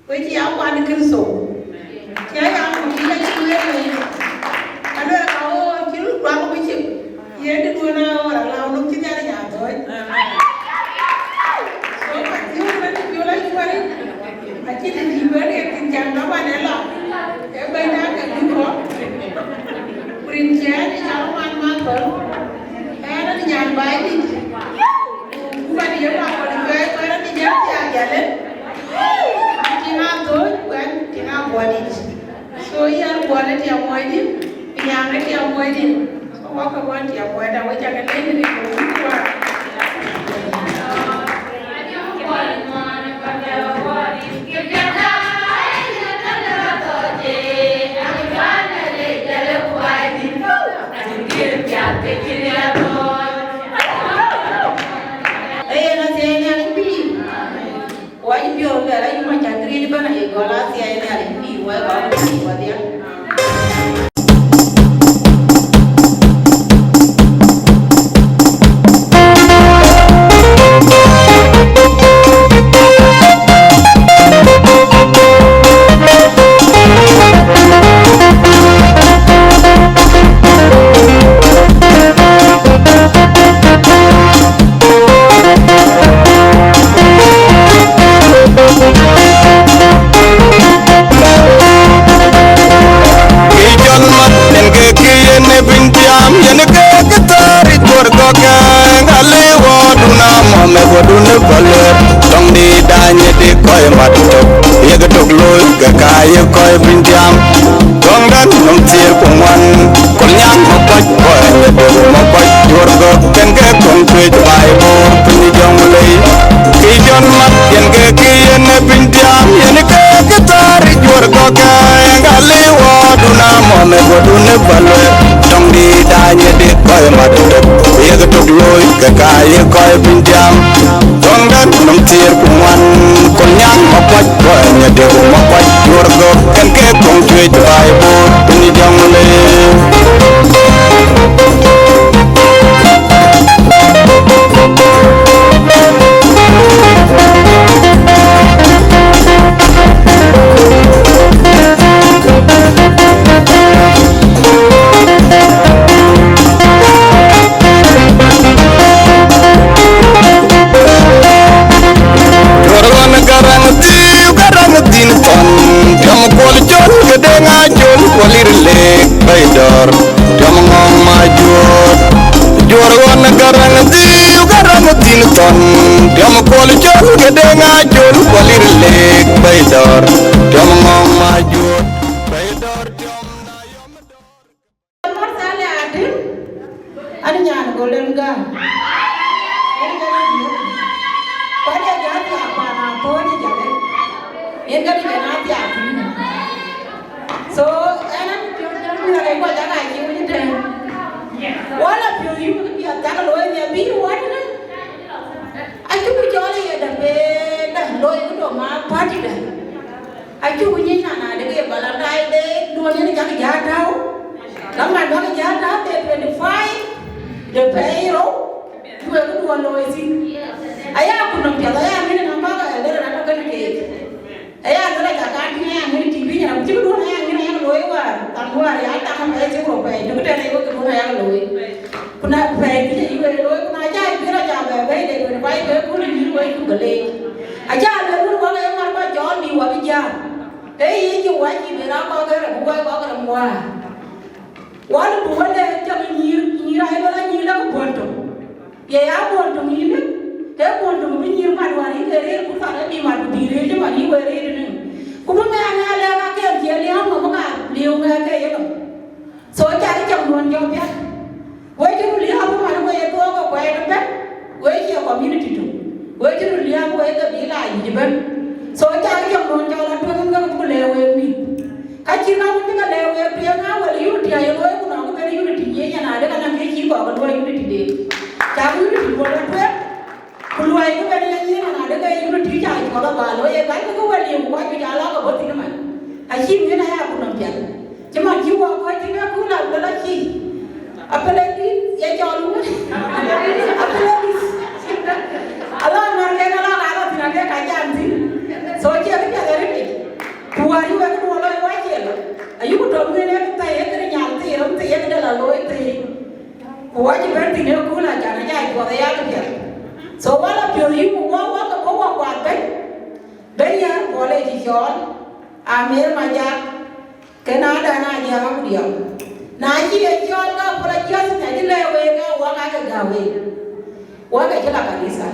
Wecin ya kuan Kërtho. Cï aya nɔm, cï ya cï wëër wei. Aluel ka ɣöö cï röt guam bï cïk. Yen të duön aɣöör alau nɔm cï Nhialic athööc. So ka thiöök rɔt ë piöl acuɔ̈ri. Acïn të dït bɛ̈n ye thïn can dɔm an ë lɔ. Ee bɛ̈ny na ke bï kɔ̈k. Ku rin ciɛɛn ë cɔl man Makɔl, ɛn ë nyan Baidït. Ku man ye Makɔl cuɛɛi ku ɛn ë nyan thiaak jäl ë. An tiŋ athööc ku ɛn tiŋ abuɔdït. So yɛn buɔl ë tiam muɔcdï, ku nyaŋ ë tiam muɔcdï. So wɔ ke buɔl tiam muɔcda, wek cä ke lɛ̈k rin ke wun ku wä. Ee, yen athiɛɛi Nhialic pïïr. Wɔ cï piɔ̈u luɛɛl ayï mac cä giriëc ëbɛ̈n ayï gɔl athiɛɛi Nhialic pïïr wɔ ë bä wɔ pïïr wɔ dhial. Kë jɔl mat yen ke kë yen ë piny tiam, yen ke kë thäär ë juɔ̈r kɔ̈k, ŋa le wɔ dun amɔ̈m ë wɔ dun ë kɔ̈l ë tɔŋ dï dany ë dï kɔc mat tök, yek tök looi ke ka ye kɔc piny tiam. Kɔŋdɛn nɔm thiëër ku ŋuan, Kolnyaŋ Makuac, Kuɔny Dek Makuac, Juɔ̈r Gɔ̈k, kën ke kɔŋ tuëc baai Bor piny Jɔŋlei. Kë Jɔn Mat yen ke kë yen ë piny tiam, yen ke kë thäär Juɔ̈r Gɔ̈k, ë ŋa liu ɣɔ̈ɔ̈dun amɔn ë guɔ̈dun ë bä lueel. Tɔŋdït daany ë dik kɔc mat tök, ku yek tök looi ke ka ye kɔc piny tiam. Kɔŋdɛn nɔm thiëër ku ŋuan, Kolnyaŋ Makuac, Kuɔny Dek Makuac, Juɔ̈r Gɔ̈k, kën ke kɔŋ tuëc baai Bor piny Jɔŋlei. Juɔ̈r ɣɔn Garaŋ Thiiu, Garaŋ Thiin Thɔn, Tiɔm Kuɔl Cɔl, Këdeŋ Acol, Kuɔl Lir Lek Bɛ̈idɔ̈ɔ̈r, Tiɔm Ŋɔ̈ŋ Majuɔ̈ɔ̈t. Juɔ̈r ɣɔn Garaŋ Thiiu, Garaŋ Thiin Thɔn, Tiɔm Kuɔl Cɔl, Këdeŋ Acol, Kuɔl Lir Lek Bɛ̈idɔ̈ɔ̈r, Tiɔm Ŋɔ̈ŋ Majuɔ̈ɔ̈t, Bɛ̈idɔ̈ɔ̈r Tiɔm na yɔm dɔ̈ɔ̈r. Martha le atem, an nyan Golden Girl. Yen ka ni diö. Kwa de ja ta pa na to ni ja le. Yen ka ni ja na ta ni. So, ena ni diö ni le kwa ja ka ji ni te. Wala diö yu ni ya ta lo ni bi wa ni. A ju ku jole ye da be da lo ku to ma party da. Acuk nyic nɔn adek ye Valentine Day duɔ̈n yen cak jäl tääu. Lɔ̈ŋ adek jäl tääu de twenty five de pɛɛi rou, duëk duɔ̈n looi thïn. Aya ku nɔm piɛth, aya ŋic nɔm bäk elder rɔt tɔ̈ kënë keek. Aya dhil aca kan tïŋ, aya ŋic T V nyan, ku cïk duɔ̈n aya ŋic aya looi wäär, thaŋ wäär ya taŋ pɛɛi cïk rou pɛɛi, duk tɛ̈n aye wek duɔ̈n aya looi. Ku na pɛɛi kë cï wek looi, ku na ca juëc aca bɛ bɛ̈i de twenty five ke kööl yïn wek cuk ke leec. Aca lueel wën wak ë mar kɔc cɔɔl bï wak ë jäl. Ee yic cï wac cï ben a kɔk ë rem, ku kɔc kɔk rem wäär. Wal bu wël ë cäk nyïïr, nyïïr ayï wël anyïïr lak buɔ̈n töŋ. Ye ya buɔ̈n töŋ yïn, ke buɔ̈n töŋ bï nyïïr mat wäär yï ke rëër ku thar ë bï mat ku bï rëër cï mat yï wek rëër tënë. Ku bï ŋɛk ŋɛk lɛ̈k akɛn cï liääp nɔm ka liu ŋɛk ke ye nɔm. So cak cäk duɔ̈n jɔ piath. Wek cï röt liääp ëmën, wek ye thuɔɔk ke kuɛɛt ëbɛ̈n, wek cie community tök. Wek cï röt liääp, wek ke bï la yic ëbɛ̈n. So cak cäk duɔ̈n jɔ la tueŋ ke buk lɛ̈k wek mïth. Ka cï ka wun cï ke lɛ̈k wek tueŋ, a wël unity aye looi, ku nɔn kë ben unity nyic, yen adek anɔŋ kë cï kɔk ke luɔi unity de. Cak unity bɔ̈ la tueŋ. Ku luɔi kë ben yen nyin ënɔɔnë ke yïn tïc aa cuɔth abä looi, ee bäny ke wël yïn ku kɔc juëc aa lɔ ke bɔ̈ thïn ëmën. Acï ŋën aya ku nɔm piɛth. Cï man cï wɔ kɔc thïn ë kuul abï lɔ cï. Apelek dït ye cɔl wun. Apelek dït. Ala ŋär kek ala ka lɔ thïn ake ka jam thïn. So cie kë piɛth arëët yic. Ku wäär yï wek duɔ̈ɔ̈r lɔ ë wac cie lɔ. Ayï ku tɔ̈ ŋën ee kë thɛi ee këde nyal thii rɔm thii ee këde la looi thii. Ku wɔ cï bɛ̈n thïn ë kuul acan aca cuɔth aya ke piɛth. So wala piɔ̈ɔ̈th yï ku wɔ wɔ ke bɔ̈ wɔ kuath bɛ̈ny. Bɛ̈ny ya Kuɔl ë cï cɔɔl, Amer Majak, ke na dan a jiɛɛm akudiɔm. Na cï ye cɔɔl ka Kuɔl a jiɔth nya cï lɛ̈k wek ke wɔ ka ke gäu wek. Wɔ ke cï la kanitha.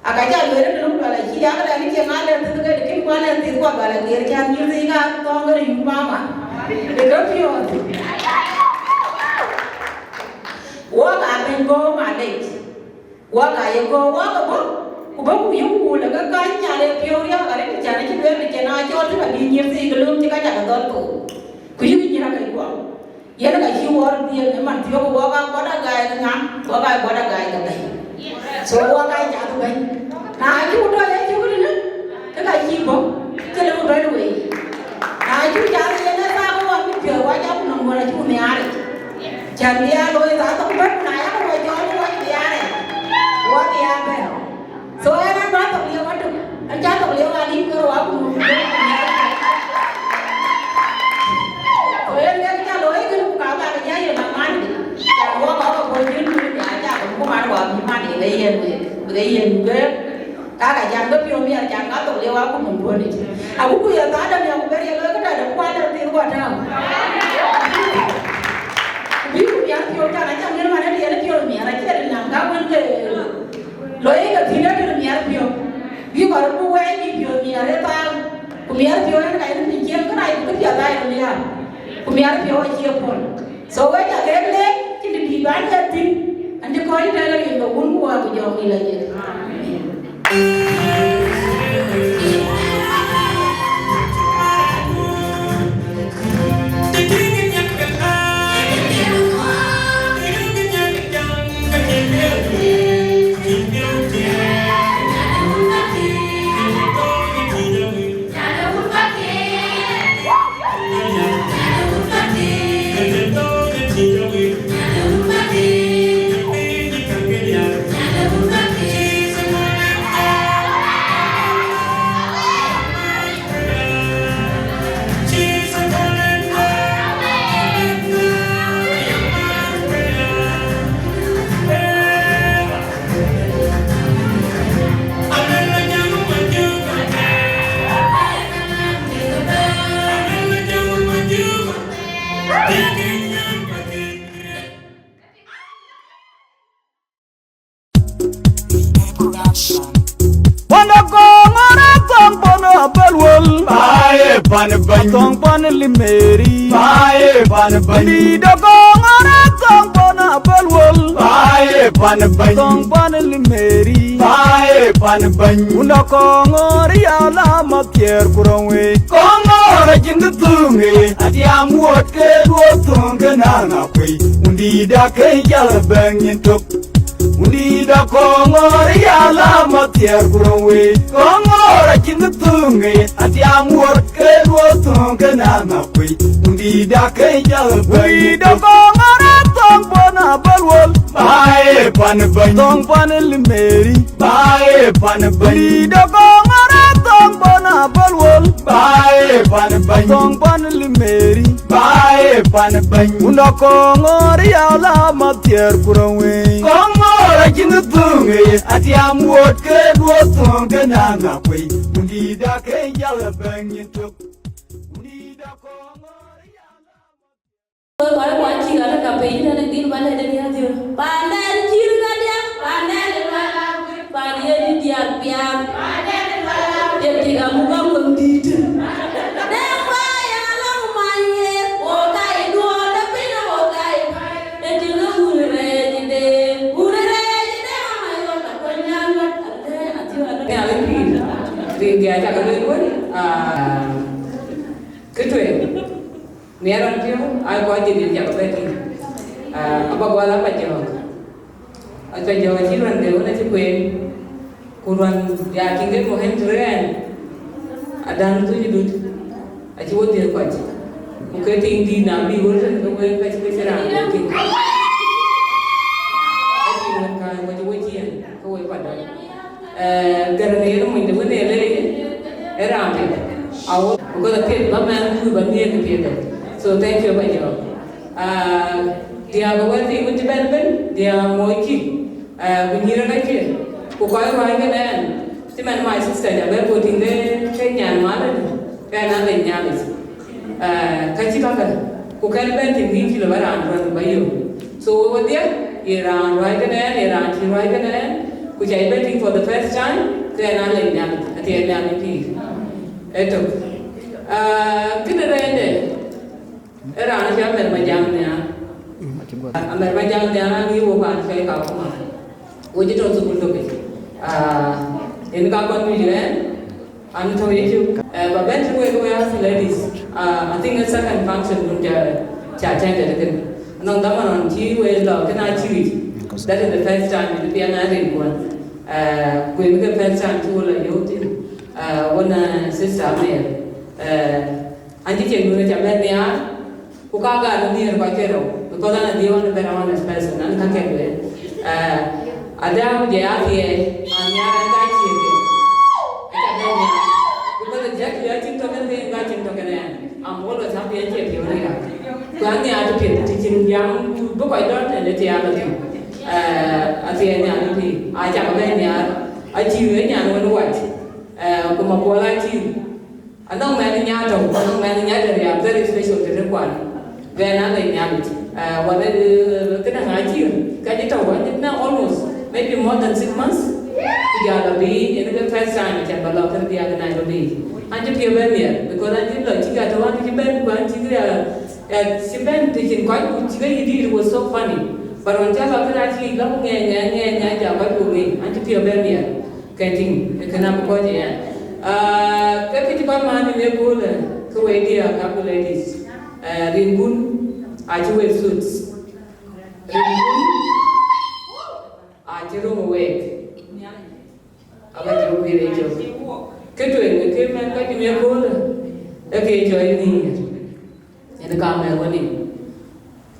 Aka ca lueel ëtënë ku luɛl acï yak lɛn cieŋ alɛn thith ke dï kën ku alɛn thith ku abä lɔ geer cän nyïïr thii ka thɔ̈ɔ̈ŋ ke yum mama. Ë ke piɔ̈ɔ̈th. Wok aa bɛ̈ny gɔ̈ɔ̈r malec. Wok aa ye gɔ̈ɔ̈r wok ë bɔ̈, ku bɔ̈ ku yök wul ë ke kany nyal ë piɔ̈u riääk arëët cän acï lueel cïn aa cɔɔl thïn abï nyïïr thii ke lööm cï ka cak dhɔl thou. Ku yïk nyïïr akëc guɔ. Yen ka cï wɔ röt dhiël ë man thiɔ̈k wok aa bɔt agaai ke ŋa, wok aa bɔt agaai ke bɛ̈ny. So wok aa cath bɛ̈ny. Na cuk tɔ ye cuk tënë, ke ka cï bɔ̈, cï lëu bɛ̈n wei. Na cuk cath yen ë thaak wɔ mit piɔ̈ɔ̈th wɔ cak nɔm wën acuk nhiaar yic. Cän bï aa looi thaak thok bɛ̈n, na yak wɔ cɔɔl wɔ bï aa rɛɛc, wɔ bï aa bɛ̈n. So ɣɛn an bä thok lieu atök, an cä thok lieu alim ke rou akum. So yen ke cä looi kën ku ka bä ke jai yen aman. Cä wok ka ke bɔ̈ jin ku ya cä ke ku man wa bï man ye ke yen we, ke yen we. Ka ka jam ke piɔ̈u miɛt cä ka thok lieu akum mun duɔ̈n ic. Aku ku ye thaada miɛt ku ber ye looi ke tɔ̈ de ku an de thil ku atääu. Bï ku miɛt piɔ̈u cä na cä ŋiɛn man ë tiɛɛl piɔ̈u miɛt acie de naŋ ka wën ke. Lɔ ye ke thïn ëtënë miɛt piɔ̈u, bï kɔc röt bï wɛɛc bï piɔ̈u miɛt ë thaal, ku miɛt piɔ̈u yen ka yen piny ciëën kërac ku këpiɛth aa yen liääp. Miar piɔ̈u acie pɔ̈l. So wek ca kek leec, cïn të dït bän jɔ thïn, an cï kɔc tɛ̈n rin ke Wun ku Wät ku Jɔŋdït Lajik. Amen. Wanda kongora tong bono abel wol. Bae pan bany. Tong pan limeri. Bae pan bany. Di da kongora tong bono abel wol. Bae pan bany. Tong pan limeri. Bae pan bany. Wanda kongora ya la ma tier kurong we. Kongora jin tunge. Atiam wot ke duo tunge na na kwe. Undi da ke jala bang yin tok. Wundït Akɔŋɔɔr ya la ma thiɛɛr ku rou wei. Kɔŋɔɔr acïn kë thöŋ ë, atiam wuɔ̈r ke duɔ̈ɔ̈r thöŋ ke na na kuei. Wundït akëc jal bɛ̈ny. Wundït Akɔŋɔɔr athoŋ bɔ̈ na bɛ̈l wol. Baai pan bɛ̈ny. Thoŋ pan limeri. Baai pan bɛ̈ny. Wundït Akɔŋɔɔr athoŋ bɔ̈ na bɛ̈l wol. Baai pan bɛ̈ny. Thoŋ pan limeri. Baai pan bɛ̈ny. Wunda Kɔŋɔɔr ya la ma thiɛɛr ku rou wei. Kɔŋɔɔr acïn thöŋ ë, atiam wuɔ̈t ke duɔ̈ɔ̈r thöŋ ke na na kuei. Wundït akëc jal bɛ̈ny tök. Wundït Akɔŋɔɔr ya la ma thiɛɛr. Kɔc kuan cïk atɔ̈ ka piny tënë dhil ba lɛ̈t en ya dhiöl. Paanden cït ka diäk, paanden ë lual. Pan ye dït diaal piath. Ye tik amuk aŋuɛ̈m dïït. Dek wɛ̈ɛ̈r ya lɔ̈ŋ many ye, wo ka ye duɔ̈ɔ̈r de piny, wo ka ye. Ye tik ë wun rɛɛc de, wun rɛɛc de, ama yɔn akuany nyan mat. Atɛ̈, athiëër, atɛ̈, athiëër, athiëër. Rin diaal cak lueel wën, aa, kë tueŋ. Miɛt rɔn piɔ̈u, aa kɔc dït yen cak bɛ tïŋ. Aa, aba gɔl aba jɔ̈ɔ̈k. Aca jɔ̈ɔ̈k acï ruɛn de wën acï kueen, ku ruɛn ya tïŋ ke muhim të rɛɛn, adan dhuc dut, acï wo dhiëth kɔc. Ku ke tiŋ dït na bï wël tën ke wek ka cï ke cï raan wek tïŋ. Ke tiŋ wën kääc ku acï wo ciëën ke wek kuat dɔc. Eh, gɛ̈r në yen mony de wën ë leec, ë raan piɛth. Awo, because apiɛth bä mɛnh kuc bä nhiëër ke piɛth. So thank you, bä jɔɔk. Ah, diäk ë wɛ̈t thii wën cï bɛ̈n ëbɛ̈n, diäk mockï, ah, ku nyïïr ë kackiɛ̈, ku kɔc ruääi kenë ɛn, cï man my sister ja bɛ ku tïŋ ke, ke nyan mal ënë, ke ɛn a lec Nhialic. Eh, ka cï kakë, ku kɛn bɛ̈n tïŋ bï cï lɔ bä raan ruɛ̈n bä yök. So, we wedhie, ye raan ruääi kenë ɛn, ye raan cï ruääi kenë ɛn, ku ca bɛ̈n tïŋ for the first time, ke ɛn a lec Nhialic, athiɛɛi Nhialic pïïr. Ëtök. Eh, kënë rɛɛcde, ë raan cï Amer Majam Nhial. Amer Majam Nhial, aŋic wo paan cɔl Kakuma. Wo cï tɔ̈ thukul tök yic. Ah, yen ka kɔn juëc rɛɛn, an tɔ̈ yic. Eh, ba bɛ̈n tënë wek, wek as ladies. Ah, I think a second function dun ca, ca attended again. Anɔŋ dhaman ɣɔn cï wek lɔ kënë acï wïc. That is the first time in piɛŋ an rin kuɔn. Eh, ku yen ke first time cï wo lɔ yöök thïn. Eh, wën, eh, sister Amer. Eh, An cï ciɛɛŋdun aca bɛ̈n nhiaar, ku ka gäär nhiëër kɔc ke rou, because an adhiëëu, an a very honest person, an ka kek lueel. Eh, adhäu jɛ athiɛɛi, an nhiaar an ka ciëëŋ ke. Aca bɛ̈n nhiaar. Because exactly acïn tök kën ke yïn ka cïn tök kën ɛn. I'm always happy an cie piɔ̈u riääk. Ku an nhiaar të piɛth të cïn jam, bï kɔc dɔ̈t tënë të ya lɔ thïn. Eh, athiɛɛi nhiaar bï pïïr. Aca bɛ̈n nhiaar. Acï wëë nyan wën wac. Eh, ku Makuɔl acï Anɔŋ mɛnh nya tɔ̈u, anɔŋ mɛnh nya tɔ̈u, they are very special to the kuan. Ɣɛn a lec Nhialic. Eh, wala, eh, këdäŋ acï, ka cï tɔ̈u, acï na almost, maybe more than six months. Ku jal a bï, yen ke first time cän ba lɔ kën bï a ke Nairobi. An cï piɔ̈u bɛ̈n miɛt, because an cï lɔ cï ka tɔ̈u, an cï bɛ̈n, ku an cï ya, Cï bɛ̈n të cïn kɔc ku cï ke yï dït, it was so funny. But ɣɔn cä lɔ kënë acï lɔ ku ŋɛɛny, ŋɛɛny, ŋɛɛny, ŋɛɛny, ja kɔc ku ŋic, an cï piɔ̈u bɛ̈n miɛt. Kɛn tïŋ, ë kënë abï kɔc ë yɛn. Ah, ke kë cï kɔc maan në ëköölë, ke wek diäär, ka ku ladies. Eh, rinkun acï wek suits. Rinkun acï röm wek. Aba jɔ guiir ë jɔ. Kë tueŋ ë kë mɛn kɔc në ëköölë, ë ke jɔ ë nhiëër. Yen ka mɛr wënë.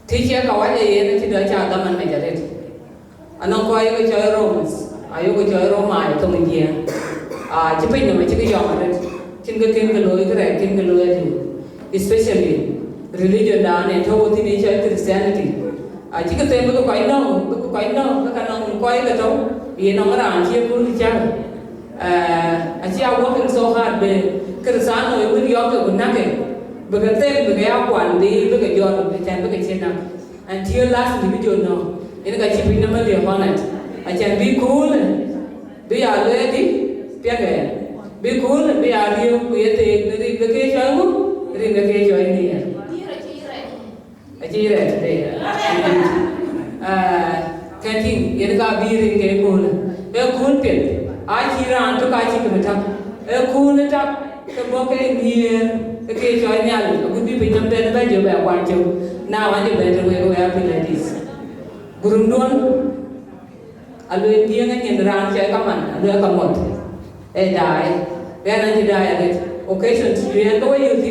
Të ciɛk ka wac ë yen acï dɔ ca dhaman mec arëët. Anɔŋ kɔc ye ke cɔl Romans, ayo ke cɔl Romai thoŋ Jiëëŋ. Ah, cï piny nɔm acï ke yɔŋ arëët. Cïn ke kën ke looi, kërɛɛc kën ke looi aliu. Especially religion dan ë tɔ̈u thïn ë cɔl Christianity. Acï ke them bï ke kɔc nɔ̈k, bï ke kɔc nɔ̈k, ke ka nɔŋ kɔc ke tɔ̈u, ye nɔŋ raan cï ëkööl cäk. Eh, acï a working so hard bï Kërëthänooi wën yɔ̈ɔ̈k ke ku näk ke, bï ke them, bï ke ya kuan, bï, bï ke jɔt, bï cän bï ke cï näk. Until lastly bï jɔ nɔ̈k, yen ka cï piny nɔm ë liep ɣɔn ë. Acän bï köölë, bï ya luɛɛl dï, piɛŋkë, bï köölë, bï ya riëëu, ku ye theek në rin ke ke cɔl ŋö, rin ke ke cɔl nhiëër. Acï rɛɛt tëde. Ah, kɛn tïŋ, yen ka bï rin ke köölë. Ee kööl piɛth, acï raan tök acï kë bï tak. Ee kööl ë tak, ke bɔ̈ ke nhiëër, ke ke cɔl nhial, agut bï piny nɔm bɛ̈n bɛ̈n jɔ bɛ kuany cök. Na wän jɔ bɛ̈n të wek, wek a piŋ adï. Gurumduön, alueel Jiëëŋ anyin raan cɔl kaman, alueel ka mɔt. Ee daai. Ɣɛn acï daai arëët. Occasion cï yen ke we youth,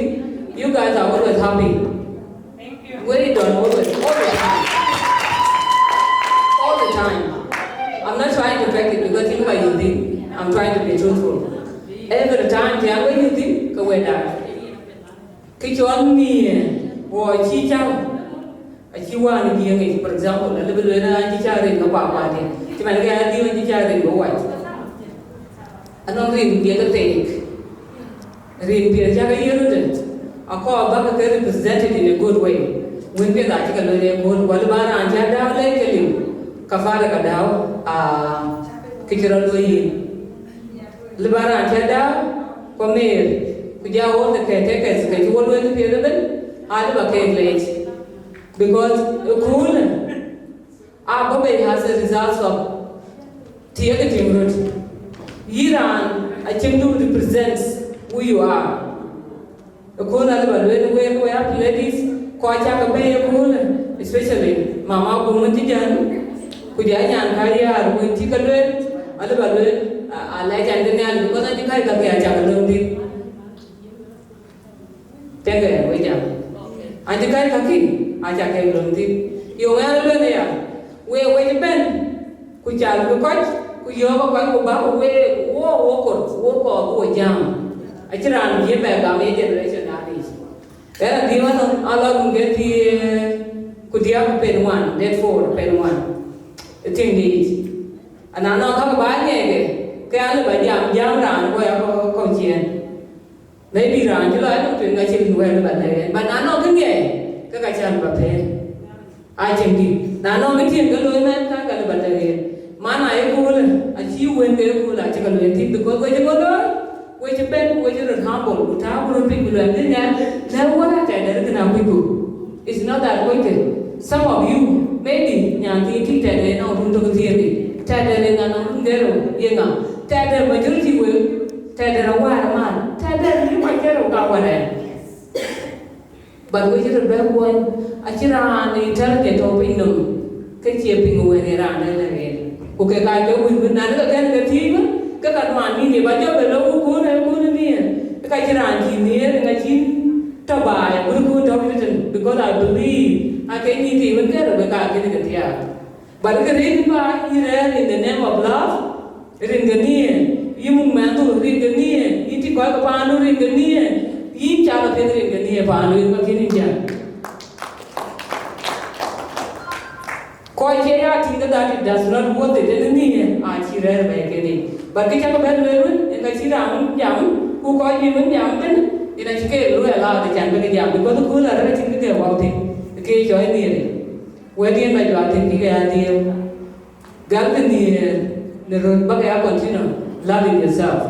you guys are always happy. Thank you. We don't always, all the time. All the time. I'm not trying to fake it because you are youth. I'm trying to be truthful. Every time, yeah, we youth, ke we daai. Kë cɔl nhiëër, wɔ cï cäu, acï wään ë Jiëëŋ yic, for example, alë bï lueel an cï cäu rin ke kuakuaadiɛ̈, cï man ke adhiëëu an cï cäu rin ke wac. Anɔŋ rin ye ke theek, rin piɛth cä ke yiëë röt, akɔɔr bäk ke represented in a good way. Wën piɛth acï ke lueel ë kööl, ku alë bä raan cä dääu lɛc ke liu, kafaara ka dääu, aa, kë cï rɔt luöi yen. Lë bä raan cä dääu, ku Meer, ku ja all the caretakers, ke cï wo lueel piɛth ëbën, alë bä keek leec. Because ëköölë, aa bɔ̈ bei as a result of të ye ke tïŋ röt. Yïn raan acïn du represents who you are. Ëköölë alë bä lueel wek, we are ladies, kɔc cä ke bɛ̈ɛ̈i ëköölë, especially mama guöm wën cï jän, ku ja nyan ka riaar wën cï ke lueel, alë bä lueel, a, a lɛc an ke nhial, because acï kɔc kakë acä ke löŋ thïn. Tëkë we jam. Acï kɔc kakë acä ke löŋ thïn. Yöŋ ɛn lueel aya, we, we cï bɛ̈n, ku cal bï kɔc, ku yɔ̈ɔ̈k kɔc, ku bäk week, wo, wo kor, wo kɔɔr, wo jam. Acïn raan bï ye bɛ gam ye generation dan yic. Ɣɛn adhil ɣɔn alɔ run ke thiëër ku diäk pen ŋuan, date four pen ŋuan. Ë tiŋ de yic. Ana nɔŋ ka ke bä ŋɛɛkë, ke an lë bä jam, jam raan ku ya kɔ̈u ciëën. Maybe raan cï lɔ ë nɔm tueŋ acïn wɛ̈t bä lɛ̈k yen. But na nɔŋ kë ŋɛɛi, ke ka cän bä pɛ̈ɛ̈r. Acïn dït. Na nɔŋ kë tiɛ̈n ke looi mɛn, ka ka lë bä lɛ̈k yen. Man aa ëköölë, acï wën ke ëköölë acï ke lueel thïn, because we cï ŋö looi, we cï bɛ̈n, we cï röt humble, ku tääu ku röt piny, ku luɛl bï nhial, lɛ̈k wën atɛ̈dɛ̈t kënë akucku. It's not that wicked. Some of you, maybe, nyan thiin tï tɛ̈dɛ̈t nɔŋ run tök thiëëk, tɛ̈dɛ̈t ë ŋa nɔŋ run dhël, ye ŋa? Tɛ̈dɛ̈t majority wek, tɛ̈dɛ̈t awär man, tɛ̈dɛ̈t yï mac kërou ka wärɛn. But we cï röt bɛ kuɔny, acï raan intelligent tɔ̈ piny nɔm, ke cie piŋ wën ë raan dɛ̈ lɛ̈k yen. Ku ke ka ke wïn wïn, na de ke kɛ̈n ke thiëëc wën, ke ka nuan bï ne ba jɔ bɛ lɔ ku kun ë kun ë nhiëër, ke ka cï raan cï nhiëër, ë ŋa cïn tɔ̈ baai, wën kun tɔ̈ piny tën, because I believe, ake nyin thiëëc wën kërou ke ka kën ke thiaak. But kë rin ba yï rɛ̈ɛ̈r in the name of love, rin ke nhiëër, yï muk mɛnhdu, rin ke nhiëër, yï tik kɔc ke paandu, rin ke nhiëër, yïn cak apiɛth, rin ke nhiëër paandu, yen ka kën yïn jam. Kɔc cie ya tïŋ ke that it does not worth it, ënë nhiëër, acï rɛ̈ɛ̈r bɛ̈ɛ̈i kënë. But kë cak bɛ̈n lueel wën, yen ka cï raan wën jam, ku kɔc bï wën jam ëbën, yen acï ke lueel allow the can bï ke jam, because kööl arëët acïn kë ke wau thïn, ke cɔɔc nhiëër. Wɛ̈t yen ba juak thïn kï ke ya dhiëëu. Gäl kë nhiëër në röt bäk ya continue loving yourself.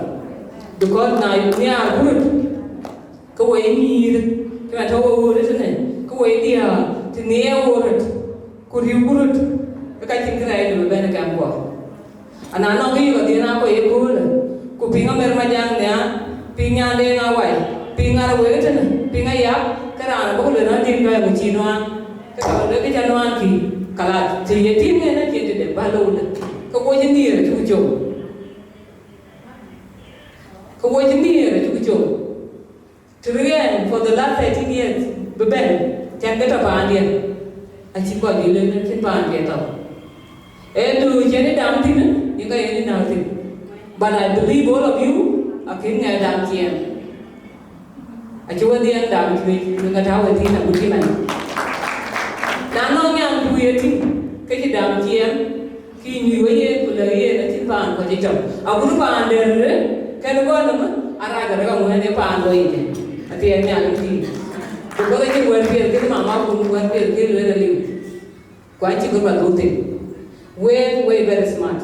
Because na nhiaar ku röt, ke we nyïïr, ke na tɔ̈ we wöör ëtënë, ke Wei diäär të ŋiɛc wo röt, ku riëëuku röt, ke ka cïn kërɛɛc bï bɛ̈n ë kɛmkuɔ. Ana nɔŋ kë yök adhien aa kɔc ye köölë, ku piŋ Amer Majak Nhial, piŋ Nyandeŋ Awai, piŋ Ŋar Wek tënë, piŋ Ayak, ke raan abɔ̈ ku lueel an, dhil bɛ̈ɛ̈i ku cïï nuaan, ke ka lueel kë cä nuaan kï, kalat, të ye tïŋ en acïn tëde bä loudë, ke wo cï nhiëër acuk cök. Ke wo cï nhiëër acuk cök. Të riɛɛn for the last thirteen years bï bɛ̈n tɛ̈n ke tɔ paandiɛ̈, acï kɔc bï lueel cïn paandiɛ̈ tɔ. Ee du cïn ë dam thïn, yïn ka yen ë näk thïn. But I believe all of you akën ŋɛk dam ciɛɛŋ. Acï wedhie dam cuëc, yïn ka tääu ë thïn agut cï man. Na nɔŋ nyan ku ye tïŋ, ke cï dam ciɛɛŋ. Kï nyuc we yen, ku lɛ̈k yen acïn paan kɔc ë cɔk. Agut paan dɛ̈t rëër, kɛn gɔl ëmën, arac arëk aŋuɛ̈ɛ̈n ë paan lɔ yic. Athiɛɛn Nhialic pïïr. Because acïn wɛ̈t piɛth kën mama kun wɛ̈t piɛth kën lueel aliu. Ku acï kë bä dhuk thïn. Wek, wek very smart.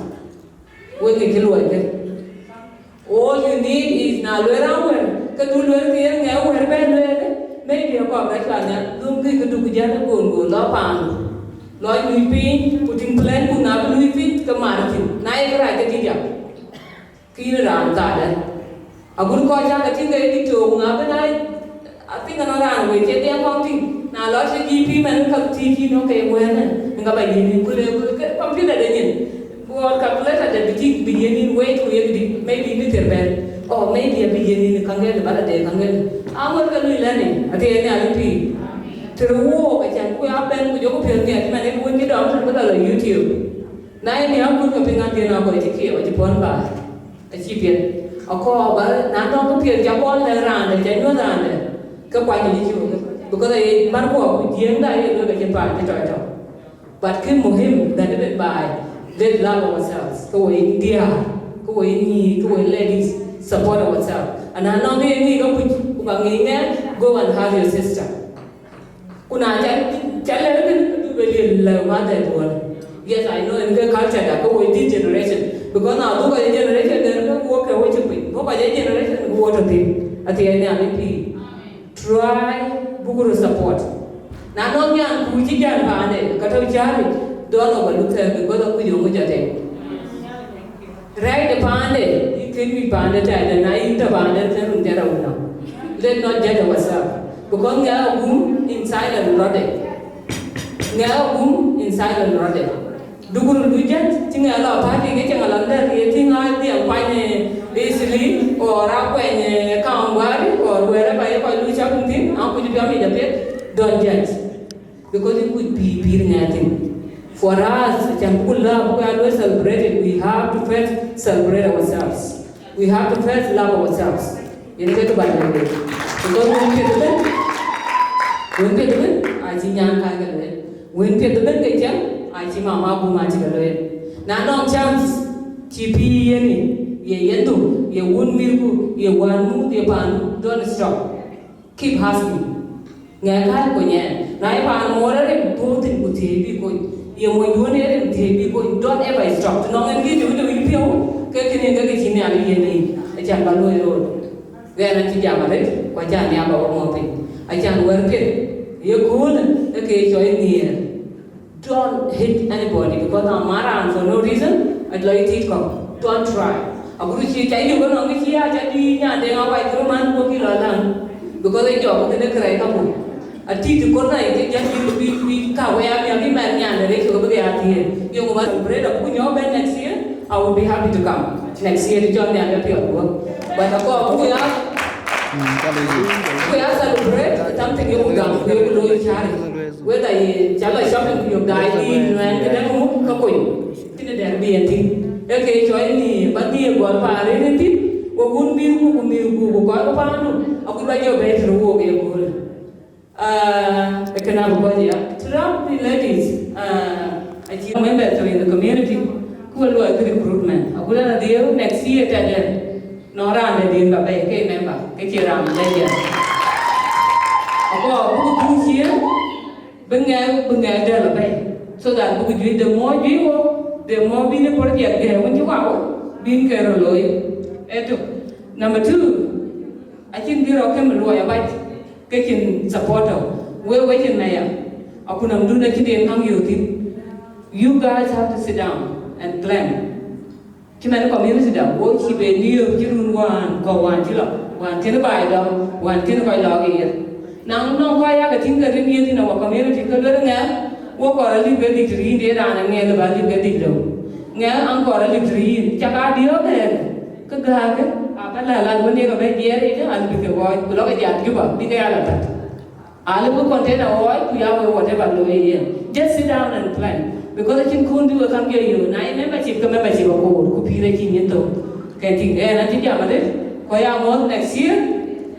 Wek ŋic kë luɔi kë. All you need is na lueel raan wɛ̈t, ke du lueel ke yen ŋɛk wɛ̈t bɛ̈n lueel, maybe akɔɔr rɛc pan nhial, dhum kï këdu ku jäl ë goon goon lɔ paandu. Lɔ nyuc piny, ku tïŋ plan ku na bï luui piny, ke mar thïn. Na ye kërac ke dït yak, ke yïn raan thaadë. Agut kɔc cak ke tïŋ ke ye dït took, na bï na, I think anɔŋ raan wëi cie dhiɛl kɔŋ tïŋ, na lɔ cï G P man ka tïŋ cï nɔŋ ke wɛ̈ɛ̈në, ŋa bä yiën yïn ku le, ku ke computer de nyin. Ku ɣɔn calculator de bï tïŋ bï yiën yïn wëi ku yek dï, maybe bï thiër bɛ̈n, or maybe abï yiën yïn kaŋgël, bä la de kaŋgël. Aŋot ke lui lɛ̈ni, athiɛɛn Nhialic pïïr. Të röt wook, acan ku ya bɛ̈n ku jɔku piɔ̈ɔ̈th nhial cï man ë wën cï dɔm tën bï la lɔ YouTube. Na ye nhiaar kut ke piŋ an, dhiën akɔc cï kiɛɛu acï puɔ̈n baai. Acï piɛth. Akɔɔr bä na nɔŋ kë piɛth ca kɔn lɛ̈k raandɛ, ca nyuɔ̈th raandɛ, ke kuany yic cuk. Because aye man kuɔ ku jiëëŋda ye lueel ke cïn paan cï tɔc tɔ̈. But kë muhim that even by, let's love ourselves. Ke we diäär, ke we nyïïr, ke we ladies, support ourselves. Ana nɔŋ kë ye ŋic ke kuc, ku ka ŋic ŋɛk, go and hug your sister. Ku na ca, ca lɛ̈k kënë, ke du bɛ liel lɛ̈k mother duɔ̈n. Yes, I know, en ke culture da, ke we this generation. Because na dhuk kɔc generation den, ke wo ke wo cï piny. Bɔ̈ kɔc generation, ke wo tɔ thïn. Athiɛɛn Nhialic pïïr. Try buku röt support. Na nɔŋ nyan ku cï jal paande, ka tɔ cääric, don't overlook her because akuc yöŋ jɔt en. Rɛ̈ɛ̈c de paande, yï kën wïc paande tɛɛdɛ, na yïn tɔ paande, kën run jɛt awun nɔm. Let not judge ourselves. Because ŋɛk agum in silent rɔtde. Ŋɛk agum in silent rɔtde. Duku run du judge, cï ŋɛk lɔ party, ke cï ŋa lɔ dɛ̈t, ye tïŋ aa dhiɛl kuany, eh, easily, or akuɛny, eh, Kawangware, or wherever ye kɔc lu shopping thïn, an kuc piɔ̈m yic apiɛth, don't judge. Because it could be pïïr ŋɛk thïn. For us, acan buku love, buku ya luel celebrated, we have to first celebrate ourselves. We have to first love ourselves. Yen ke kë ba luel. Because wën piɛth ëbën, wën piɛth ëbën, acï nyan ka ke luel. Wën piɛth ëbën ke cäŋ, acï mama bum acï ke luel. Na nɔŋ chance, cï pïïr yen, ye yendu, ye wun mïthku, ye wänmuuth, ye paandu, don't stop. Keep asking. Ŋɛk kääc kony ɛn. Na ye paan moor ë rin puɔ̈u thïn ku thiëëc bï kony. Ye monyduön ë rin thiëëc bï kony. Don't ever stop. Të nɔŋ en kï deu deu yï piɔ̈u, ke kënë ke kë cï Nhialic yiën yic. Acan bä luɔi röör. Ɣɛn acï jam arëët, ku acan nhial bä wä mɔ̈ɔ̈th piny. Acan wɛ̈t piɛth, ye köölë, ë ke cɔl nhiëër. Don't hate anybody because na mat raan for no reason, a lɔ yï tiit kɔ̈k. Don't try. Agut cï ca yök ënɔŋ cï ya ca dï nyan de ŋa wac kërë man ku kï lɔ läŋ. Because ë jɔk kënë kërɛc kaku. A tiit kɔn na yï ke jat yï bï bï ka wëë amiäk bï mɛn nyan de rëc kë bï ke ya thiëër. Yöŋ bä celebrate abuku nyɔk bɛ̈n next year, I will be happy to come. Next year të cɔl nhial bɛ piɔ̈ɔ̈th guɔ̈p. But akɔ abuku ya, abuku ya celebrate something yöku gam ku yöku looi cääri. Whether ye ca lɔ shopping ku yök daai dïït nuɛɛn këdäŋ muk ke kony, kënë dɛ̈t bï en thïn. Ee ke cɔl ni bä dhiëëk gɔl paan rin ë thïn, ku wun mïthku ku mïthku ku kɔc ke paandu, agut bä jɔ bɛ̈ɛ̈i tëde wook ë köölë. Ah, ë kënë abï kɔc ya. To wrap the ladies, ah, acï members to in the community, ku we luɔi kë recruitment. Agut an adhiëëu next year tɛ̈dɛ̈. Nɔŋ raan de din bä bɛ̈i ke member, ke cie raan bɛ jam. Ago buku dhuk ciëën, bï ŋɛk, bï ŋɛk dɛ̈l abɛ̈i. So that buku juëc, the more juëc wo, the more bïn ë project gɛ̈ɛ̈r wën cï wak wo, bïn ke röt looi. Ee tök. Number two, acïn bï rɔt këm luɔi abac, ke cïn supporter. Wek wecin aya, akunɔmdun acï den kaŋ yök thïn. You guys have to sit down and plan. Cï man community da, wo cï be niöör cï run wään, kɔ̈k wään cï lɔ, wään kën baai dɔm, wään kën kɔc lɔ ɣer. Na nɔŋ kɔc yak tïŋ ke rin ye thïn our community, ke luel ŋɛk, wo kɔɔr alip ke dït rin de raan aŋɛk ba alip ke dït lëu. Ŋɛk an kɔɔr alip rin, cak a diöök ëë, ke gäärkë, aa bä lɛ̈k lat wën ye ke bɛ jiɛɛr yic, alip ke ɣɔɔc, ku lɔ ke jat Juba, bï ke ya la thät. Alip container ɣɔɔc ku ya wek whatever looi yen. Just sit down and plan. Because acïn kun bï we kam jɔ yök. Na ye membership ke membership akoor ku pïïr acï nyin thok. Ke tïŋ ɣɛn acï jam arëët. Ku ya ŋɔ̈ɔ̈th next year,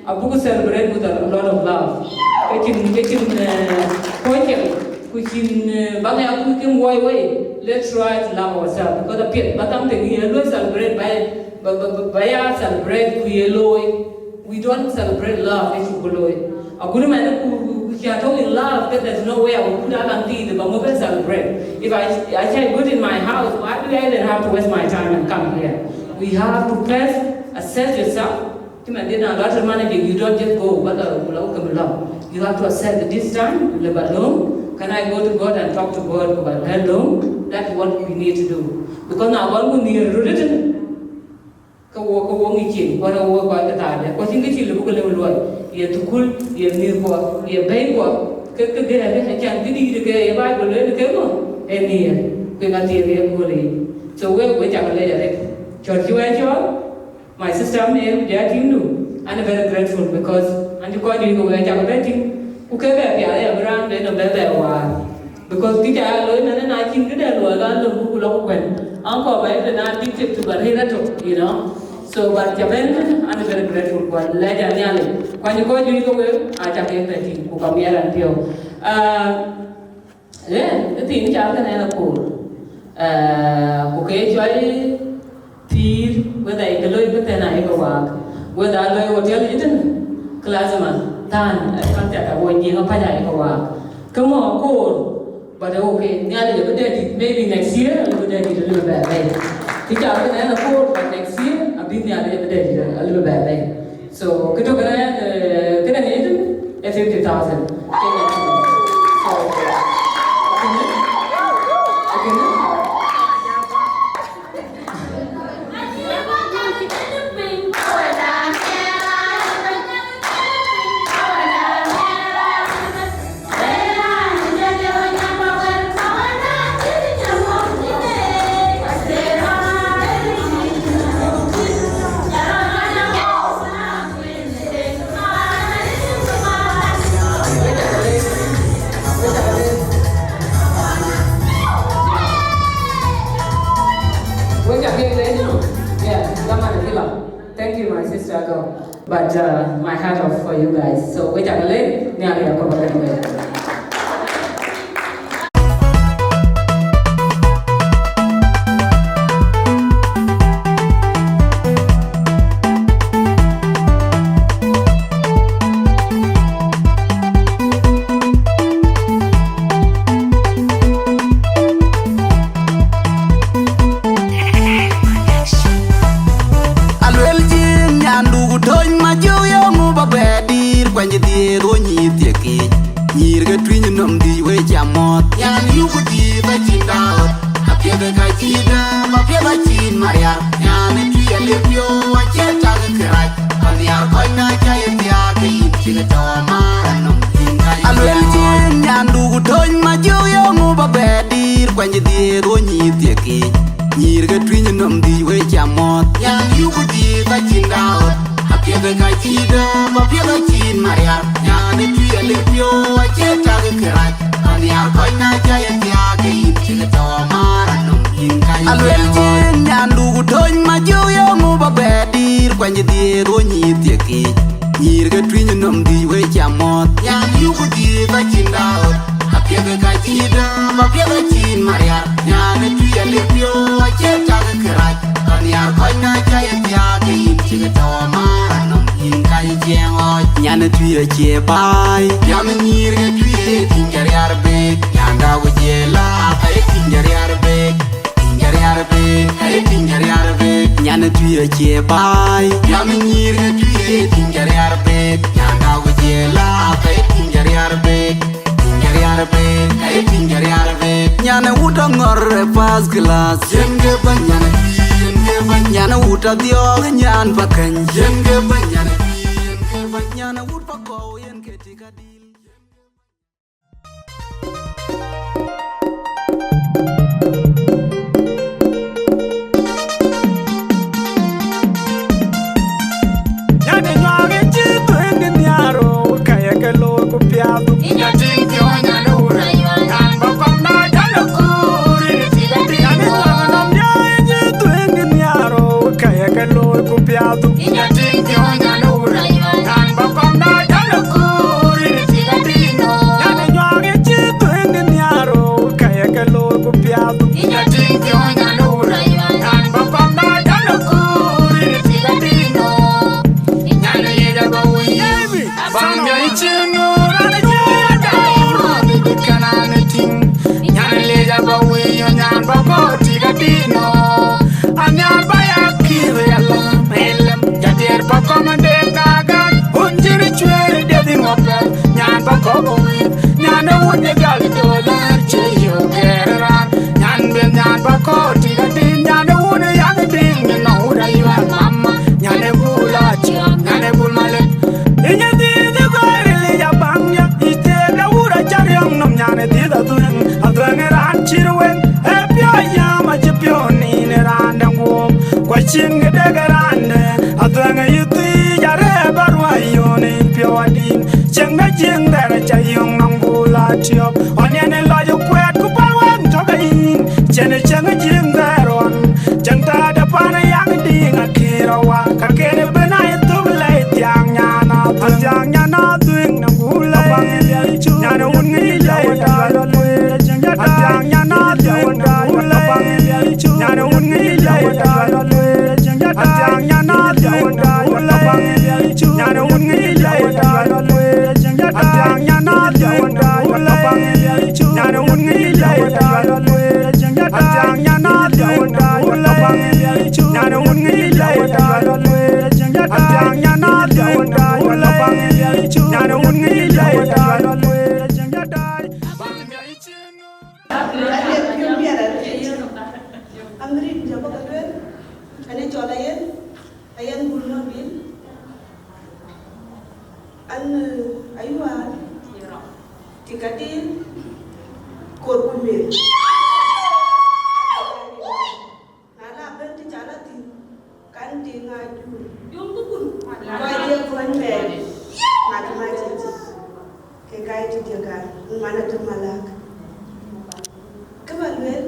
abuk celebrate with a lot of love. Ke cïn, ke cïn, eh, project. Ku cïn, eh, bäŋ ya kuc kim woi wei. Let's try to love ourselves. Because apiɛth bä kam tëŋ ye luɔi celebrate by, ba, ba, ba, ba ya celebrate ku ye looi. We don't celebrate love ë cuk looi. Agut man ku, ku, ku cï atɔ̈ in love, that there's no way I would put a long thing, but we celebrate. If I, I say good in my house, why do I even have to waste my time and come here? We have to first assess yourself. Cï man dït na lɔ tën man, you don't just go, but, uh, ku lɔ ku lɔ. You have to assess this time, lë ba lööm. Can I go to God and talk to God about that lööm? That's what we need to do. Because now, one we need to do it. Ke wo, ke wo ŋic cin, ku ënë wo kɔc ke thaarde, ku acïn kë cï lëu bï ke lëu luɔi, ye thukul, ye mïthkuɔ, ye bɛ̈nykuɔ, ke, ke gɛ̈ɛ̈k, acan kë dïït ke ye Bible lueel ke ŋö? Ee nhiëër, ku ye ŋa thiëëk ye köölë yic. So wek, wek cak lec arëët. Cɔl cï wɛ̈ɛ̈r cɔɔl, my sister Mary, ku jɔ ya tiŋdu, I'm very grateful because an cï kɔc juëc ke wek cak bɛ tïŋ, ku ke bɛ piath ya bï raan ben nɔm bɛ bɛ waar. Because kë ca ya looi man, na cïn këde luɔi, ka lëu ku lɔ ku kuɛn. An kɔɔr ba yï ben addicted to ba rëër atök, you know. So, but ca ben, I'm very grateful, ku lɛc a Nhialic. Ku anyi kɔc juëc ke wek, aca ke bɛ tïŋ, ku ka miɛt an piɔ̈u. Ah, ɣɛn, ë thiin ca kën ɛn akoor. Ah, ku ke cɔl pïïr, whether ye ke looi bï thɛn ayek waak, whether a looi hotel yic tënë, ke lazima than, eh, culture da wo Jiëŋ apac ayek waak. Ke mɔ akoor, but okay, Nhialic abï dɛ̈t dït, maybe next year, abï dɛ̈t dït a little bit bɛ̈ɛ̈i. Kë ca bï nɛn akoor, but next year, abï Nhialic abï dɛ̈t dït a little bit bɛ̈ɛ̈i. So, kë tök kënë, eh, kënë ŋic tënë, eh, fifty thousand. Kenya shillings. So, kënë, kënë, Wek ca piɛth tënë. Yeah, lamana kila. Thank you, my sister, go. But, uh, my heart off for you guys. So, wek ca lec, Nhialic akɔ̈p akën wek. Aluel jiŋ nyandu ku töny ma jiu yɔŋu ba bɛ dir kuany dhiëëth wo nyi thiekic. Nyïïr ke tuïny nɔm dhïc wec ca mɔ̈th. Nyan yuku dhiëëth acïn daot. Apiɛth ka cï däm, apiɛth acïn mariar. Nyan ë tui alip piɔ̈u, acie tak kërac. Paniar kɔc na ca ye thiaak, ke yïn cï ke tɔ̈ amär anɔm yïn ka ye aluel thiaak. Jiëŋ nyandu ku töny ma jiu yɔŋu ba bɛ dir kuany dhiëëth wo nyi thiekic. Nyïïr ke tuïny nɔm dhïc wec ca mɔ̈th. Nyan yuku dhiëëth acïn daot. Apiɛth ka cï däm, apiɛth acïn mariar. Nyan ë tui alip piɔ̈u, acie tak kërac. Paniar kɔc na ca ye thiaak, ke yïn cï ke tɔ̈ amär anɔm yïn ka ye aluel thiaak. Jiëŋ nyandu ku töny ma jiu yɔŋu ba bɛ dir kuany dhiëëth wo nyi thiekic. Nyïïr ke tuïny nɔm dhïc wec ca mɔ̈th. Nyan yuku dhiëëth acïn daot. Apiɛth ka cï däm, apiɛth acïn mariar. Nyan ë tui alip piɔ̈u, acie tak kërac. Paniar kɔc na ca ye thiaak, ke yïn cï ke tɔ̈ amär anɔm yïn ka ye ciɛɛŋ ɣɔc. Nyan ë tui acie baai. Nyan ë nyïïr ke tui ye tïŋ ca riar bek. Nyan da ku jiël la, ka ye tïŋ ca riar bek. Tïŋ ca riar bek, ka ye tïŋ ca riar bek. Nyan ë tui acie baai. Nyan ë nyïïr ke tui ye tïŋ ca riar bek. Nyan da ku jiël la, ka ye tïŋ ca riar bek. Nyan wut aŋɔr ë first class. Yen ke bɛ̈ny nyan ë, yen ke bɛ̈ny nyan wut adhiɔ̈ɔ̈k nyan pakeny. Yen ke bɛ̈ny nyan ë, yen ke bɛ̈ny nyan wut pakɔ̈u yen ke tik adil. Nyan ë nyuak ë cï tueŋ nhiaar, ka ye ke looi ku piath. Inya tïŋ piɔ̈u nyan ë wur ayual, nyan bä kɔm na jɔl ë kuur, ë tik adï. Nyan ë nyuak nɔm ya ë cï tueŋ nhiaar, ka ye ke looi ku piath. Inya tïŋ piɔ̈u nyan ë wur ayual, nyan bä kɔm na jɔl ë kuur, ë tik adï nɔ. Nyan ë nyuak ë cï tueŋ nhiaar, ka ye ke looi ku piath. Inya tïŋ piɔ̈u nyan ë wur ayual, nyan bä kɔm na jɔl ë kuur, ë tik adï nɔ. Nyan ë liec abä wïc. Baŋ jɔ yï cin nu raan ë cï ya dai ruɔ̈ɔ̈th ë dït kën an ë tïŋ. Nyan ë liec abä wïc, nyan bä kɔ̈u tik adï nɔ. Anhiar bä ya kïr ya lɔ, ë lëm, jɔ diɛɛr bä kɔm ë dek dagan. Wun cï röt cuëër ë diɛth yïn wä pɛ̈l, nyan bä kɔ̈u bä wïc. Nyan ë wun ë gäl jɔ lɛ̈ɛ̈r cï yök gɛ̈ɛ̈r raan. Nyan ben nyan bä kɔ̈u tik adï, nyan ë wun ë yak dïŋ, nyan ë wun ayual mama. Nyan ë bul acï, nyan ë bul malek. Inya dhiëëth ë gɔ̈ɔ̈r ë lic abaŋ ya, ë theek de wur acä riɔ̈ŋ nɔm, nyan ë dhiëëth adhuëŋ, adhuëŋ ë raan cï röt wën. Ë piɔ̈u yam acï piɔ̈u nïn ë raan däŋ guöp, ku acïn kë dek ë raan dë. Adhuëŋ ë yï thiic arëë bä ruai yön ë piɔ̈u adï. Cieŋ de jiëŋ dhɛɛr acä yöŋ nɔm bul atiɔp. Ɣɔn yen ë lɔc ë kuɛɛt ku bä wën tɔ̈ ke yïn. Cïn ë cieŋ ë jiëŋ dhɛɛr ɣɔn. Cieŋ täätde pan ë yak dïŋ akïr awa. Ka kën ë bën a ye thök lɛi thiaŋ nyan a thöŋ. Thiaŋ nyan a thöŋ në bul lɛi. Nyan ë wun ŋic lɛi. Athiaŋ nyan a thiaŋ wun dai wala baŋ. Nyan wun ŋic lɛi dai wala. Athiaŋ nyan a thiaŋ wun dai wala baŋ. Nyan wun ŋic lɛi dai wala. Athiaŋ nyan a thiaŋ wun dai wala baŋ. Nyan wun ŋic lɛi dai wala. Athiaŋ nyan a thiaŋ wun dai wala baŋ. Nyan wun ŋic lɛi dai wala. Athiaŋ nyan a thiaŋ wun dai wala baŋ. Nyan wun ŋic lɛi dai wala. Ade piööc miɛt arëët. Amirit jɔ bä ke lueel, ane cɔl Ayen, Ayen Bul Nɔ̈k Dït. An, eh, ayual, tik adï, kor ku miɛt. Na la bɛ̈n të ca la thïn, kan tiiŋ aa jur. Yom ku kun. Kɔc ye kɔc mɛɛn. Ŋac macit. Ke ka ye tït ye kan, man atëm malak. Kë bä lueel,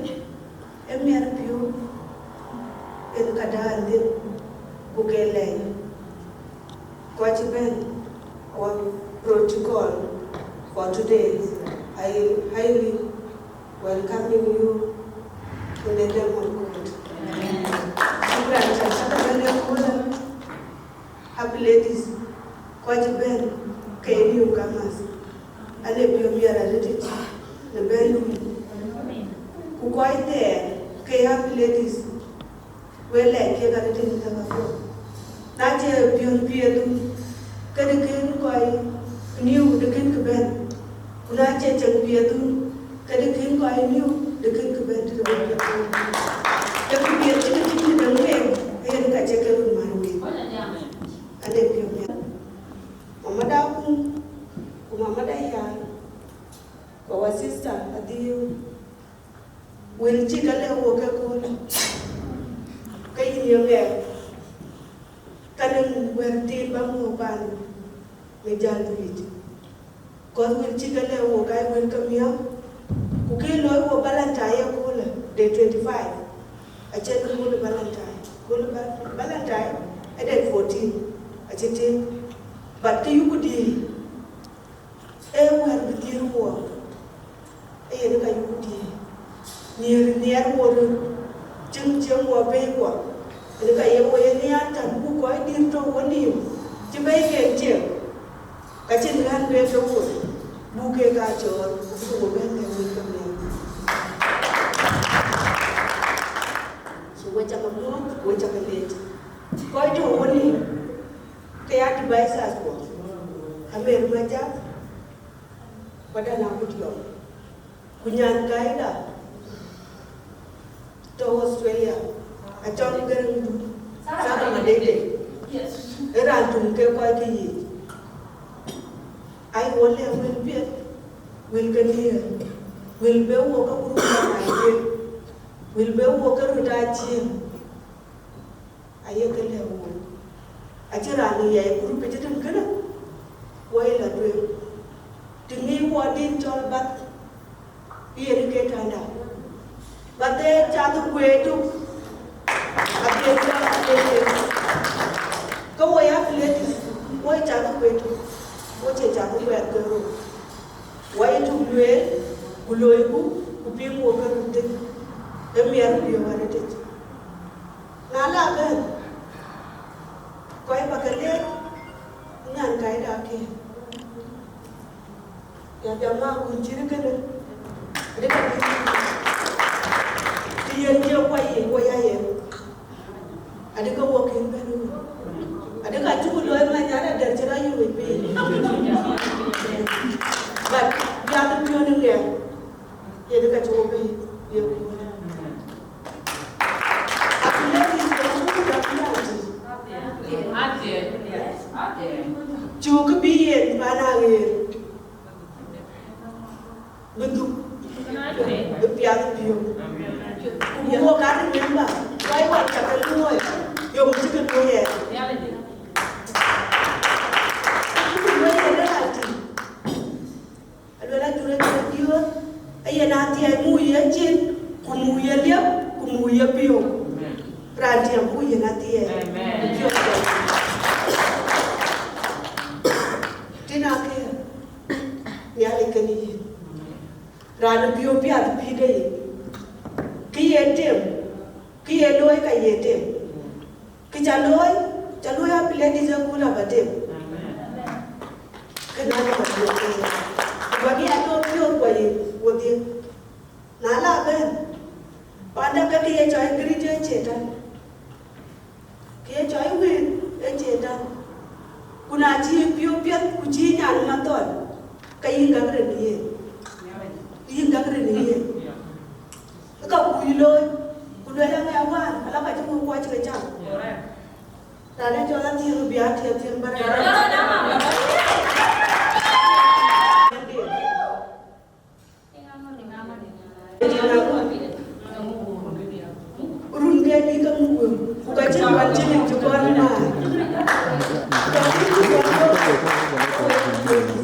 ë miɛt piɔ̈u, en ka däär dhil, ku ke lɛc. Kɔc cï bɛ̈n, our protocol for today, I highly welcoming you in the name of God. Shukran, shukran, shukran. Happy ladies, kɔc cï bɛ̈n ke newcomers, ane piɔ̈u miɛt arëët në bɛ̈n lui. Ku kɔc thɛɛr ke happy ladies, we lɛc kek arëët në thäk apiɔ̈u. Na cï piɔ̈u piɛth, ke dë kën kɔc new dë kën kë bɛ̈n. Ku na cï cäŋ piɛth, ke dë kën kɔc new dë kën kë bɛ̈n tëde wek piɛth. Ke kë piɛth cï ke tïŋ tëde wek, yen ka cï ke röt man wek. Ade piɔ̈u miɛt. Mama da kum, ku mama da yar, ku our sister Adhiu. Wël cï ke lɛ̈k wok ke kööl, ke yïn ye ŋɛk, ka lëŋ wɛ̈t thiin bä muk paan në jäl juëc. Kɔc wël cï ke lɛ̈k wok aa wël ke miäk, ku kë looi wok Valentine ë köölë, day twenty five, acïn kööl Valentine. Kööl Val-, Valentine ë day fourteen, acï tëëk. But kë yuku diëëi, ee wɛ̈t bï dhiëër wok, ee yen ka yuku diëëi. Nhiëër nhiɛɛr wok röt, cieŋ cieŋ wok bei wok, yen ka ye wok ye nhiaar tän, ku kɔc dït tɔ̈ wok nïïm, cï bei kek cieŋ. Ka cïn ɣän bɛ tɔ̈ wok, buk kek aa cɔɔl, ku buk wok bɛ̈n lɛ̈k wek ke miäk. So we cä ke muɔ̈th, we cä ke leec. Kɔc tɔ̈ wok nïïm, ke ya advisors wok, Amer Majak, ku Dɛ̈t Akut Yɔm. Ku nyan Kaida tɔ̈ Australia, acɔl Garaŋ Dut, Sara Madede, ë raan töŋ ke kɔc ke yiic. Ai, wo lɛ̈k wël piɛth, wël ke nhiëër, wël bï wo ke kuruc aa ciëën, wël bï wo ke röt aa ciëën, aye ke lɛ̈k wo. Acïn raan ë yai kuruc piny tëtën kënë, wo ye la tueŋ. Të ŋic wo dït cɔl bath, yen ke tanda. Ba de cath kueetu, abï cath kueetu. Ke wo ya kueetu, wo cath kueetu, wo cie cath kueet ke rou. Wo ye tuk lueel, ku loiku, ku piŋ wo ke röt tëk, ke miɛt piɔ̈u arëtic. Na la bɛ̈n, kɔc ba ke leer, nyan Kaida ke. Ya jama wun cït kënë, adï ka bï, të yen cie kuɔc yic, wo ya yen. Adï ka wo kën bɛ̈n wun. Adï ka cuk looi ma nyan adɛ̈r cï rɔt yök wec piny. But biäk piɔ̈n ë ŋɛk, yen ka cuk bï ye wun. Cuk bï yen pan aɣeer, bï dhuk, bï piath piɔ̈u. Ku bï wo ka remember, wai wa cak ke luɔi, yom cï ke luɔi ɛ. Cï ke luɔi ɛ, lë ati. Aluel ajur acï diöör, aye na thiɛɛi muk ye cin, ku muk ye liep, ku muk ye piɔ̈u. Raan tiɛm buk yen athiɛɛi. Amen. Ku piɔ̈u. Tïn akë, Nhialic kënë yïn. Raan ë piɔ̈u piath pïïrde yic. Kë ye tem, kë ye looi ka ye tem. Kë ca looi, ca looi a play dït ë kul aba tem. Amen. Kënë aba piɔ̈u piɔ̈u. Ku ba bï a tɔ̈ piɔ̈u kua ye wodhie. Na la bɛ̈n, panda ke kë ye cɔl gïric ë Catan. Kë ye cɔl wëët ë Catan. Ku na cï piɔ̈u piɛth, ku cï nyan mathɔl, ka yïn gäk rin yen. Yïn gäk rin yen. Ka kuc looi, ku luel aŋɛ wään, ala ka cï wëu kuɔc ke cam. Raan ë cɔl athiëŋ bï athiëŋ thiëŋ bä rɛ̈ɛ̈r. Run ke bï ke muk wëu, ku ka cïn wän cï lim cï kɔn maar. Ka cïn cï kɔn.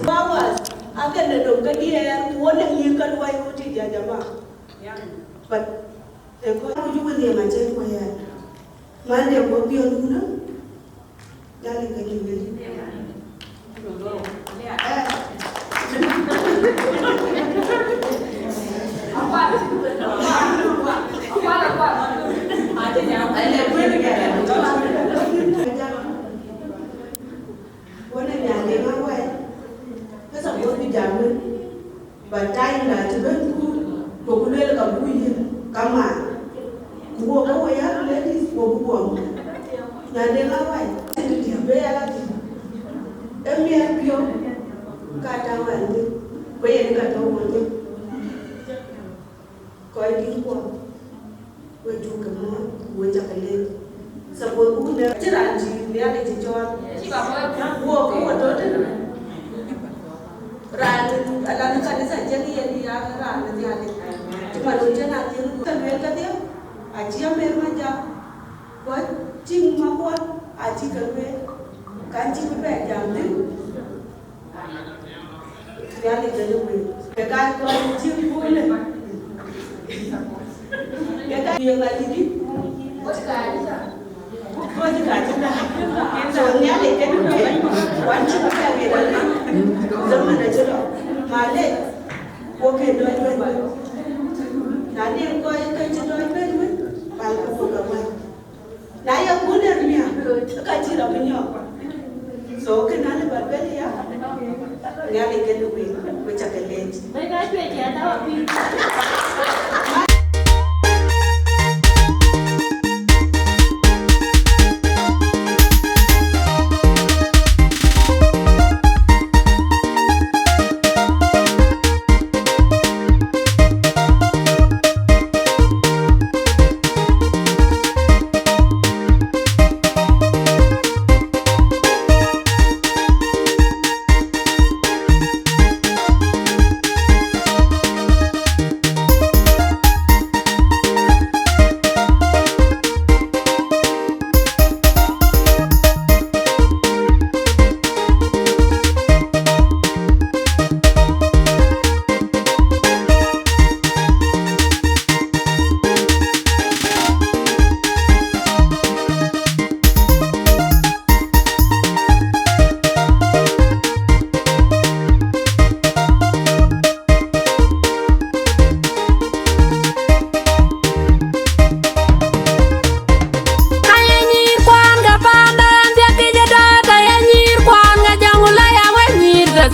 Flowers, akënë dom ke diɛɛr, ku won ë nyïïr ka luɔi ku tïc ya jama. But ë kɔc ku cï William acï kuɔ̈c ɣɛn. Man de guɔ piɔ̈n wun, Nhialic ke tïŋ ë. Eh. Wën ë Nhialic ë ŋa wɛ̈ɛ̈c? Pesa bɔ̈ bï jam wën. But time na cï bɛ̈n kuur, ku ku lueel ka buk yiëk, ka maan. Ku wo ke wo ya ladies, wo bï guɔm. Na de ŋa wai, cïn diɛ̈ be ya la thïn. Ee miɛt piɔ̈u, ka taŋ ɣɛn thïn, ku yen ka tɔ̈u wo thïn. Kɔc dït kuɔ, we cuk ke mɔ̈ɔ̈th, we cak ke leec. Suppose buk ne cï raan cï Nhialic cï cɔɔl. Wo ke wo tɔ̈ tënë. Raan ala në kanitha cïn yen ya raan në Nhialic. Cï man wën cïn a thiëŋ ke lueel kedhie, acï amer ma jam. Kɔc tïŋ makuɔl acï ke lueel. Kan cï bï bɛ jam thïn. Nhialic ë wël. Ke ka kɔc cï puulë. Ke ka ye ŋa yïdï? Kɔc ka cï ka. So Nhialic ë wël. Wan cï bï bɛ wël. Zaman acï lɔ. Malek. Wo ke dɔc bɛ̈n wël. Na de kɔc ke cï dɔc bɛ̈n wël, pal ke bɔ̈ ke wël. Na ye guɔ̈n ë miäk, ka cï rɔt bï nyɔk. So, kënë alë ba lueel ya, Nhialic kënë wek, ku cak ke leec.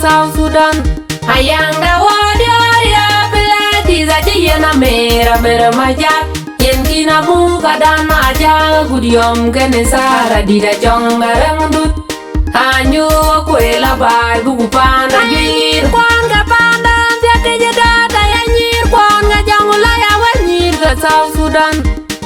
South Sudan. Ayaŋda wä diäär ya Happy Ladies, acï yen amer, amer Majak. Yen kïn amuk adan aja, Gudi Yom kënë Sara dït Ajɔŋ Garang Dut. Anyu kuel abaai buku panda nyïïr kuan ka panda, thiak ke jë dada ya nyïïr kuan ka jɔŋ la ya wä nyïïr ka South Sudan.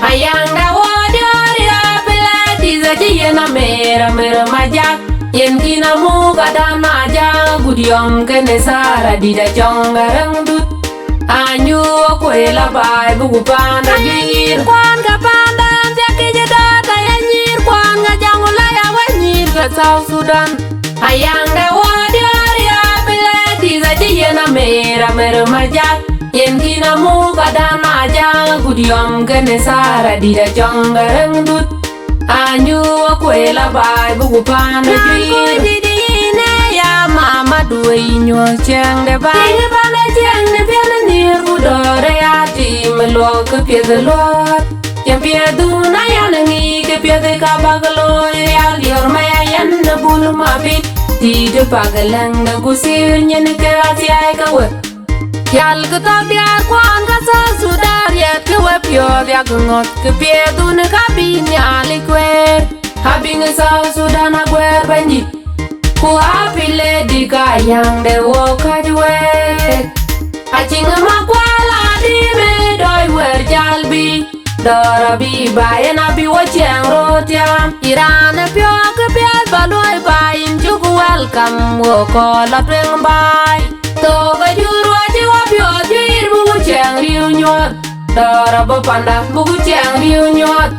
Ayaŋda wä diäär ya Happy Ladies, acï yen amer, amer Majak. Yen kïn amuk adan aja, Gudi Yom kënë Sara dït Ajɔŋ Garang Dut. Anyu kuel abaai buku panda nyïïr kuan ka panda, thiak ke jë dada ya nyïïr kuan ka jɔŋ la ya wä nyïïr ka South Sudan. Ayaŋda wä diäär ya Happy Ladies, acï yen amer, amer Majak. Yen kïn amuk adan aja, Gudi Yom kënë Sara dït Ajɔŋ Garang Dut. Anyu kuel abaai buku panda nyïïr. Dït yïn ë ya mama duöi nyuɔ̈th cieŋ de baai. Piny panda cieŋ de piɛn nhiër ku dɔ̈ɔ̈r ya tim luɔk ke piɛth luɔ̈ɔ̈r. Cä piɛth dun ayan ŋic ke piɛth ka bak looi rial diɔ̈ɔ̈r ma ya yɛn de bul ma bï. Dït pak läŋ de ku sir nyin ke athiai ke wek. Yal kë thɔ̈k diäär kuan ka South Sudan, riɛt kë we piɔ̈ɔ̈th yak ŋɔ̈th, kë piɛth dun ka bï Nhialic kueer. Abïŋ South Sudan aguɛɛr bɛ̈nydït, ku Happy Lady ka yaŋde wok käc week. Aciŋ ma kual adï me dɔc wɛ̈ɛ̈r jal bï. Dɔ̈ɔ̈r abï ba yen abï wo ciɛɛŋ röt tiam. Yïn raan ë piɔ̈ɔ̈th kë piɛth ba luɔi ba yïn cuk welcome wo kɔɔr la tueŋ baai. Thok ë jur wä cï wä piɔ̈ɔ̈th juiir buk ciɛɛŋ riëëu nyuɔɔth. Dɔ̈ɔ̈r abï panda buk ciɛɛŋ riëëu nyuɔɔth.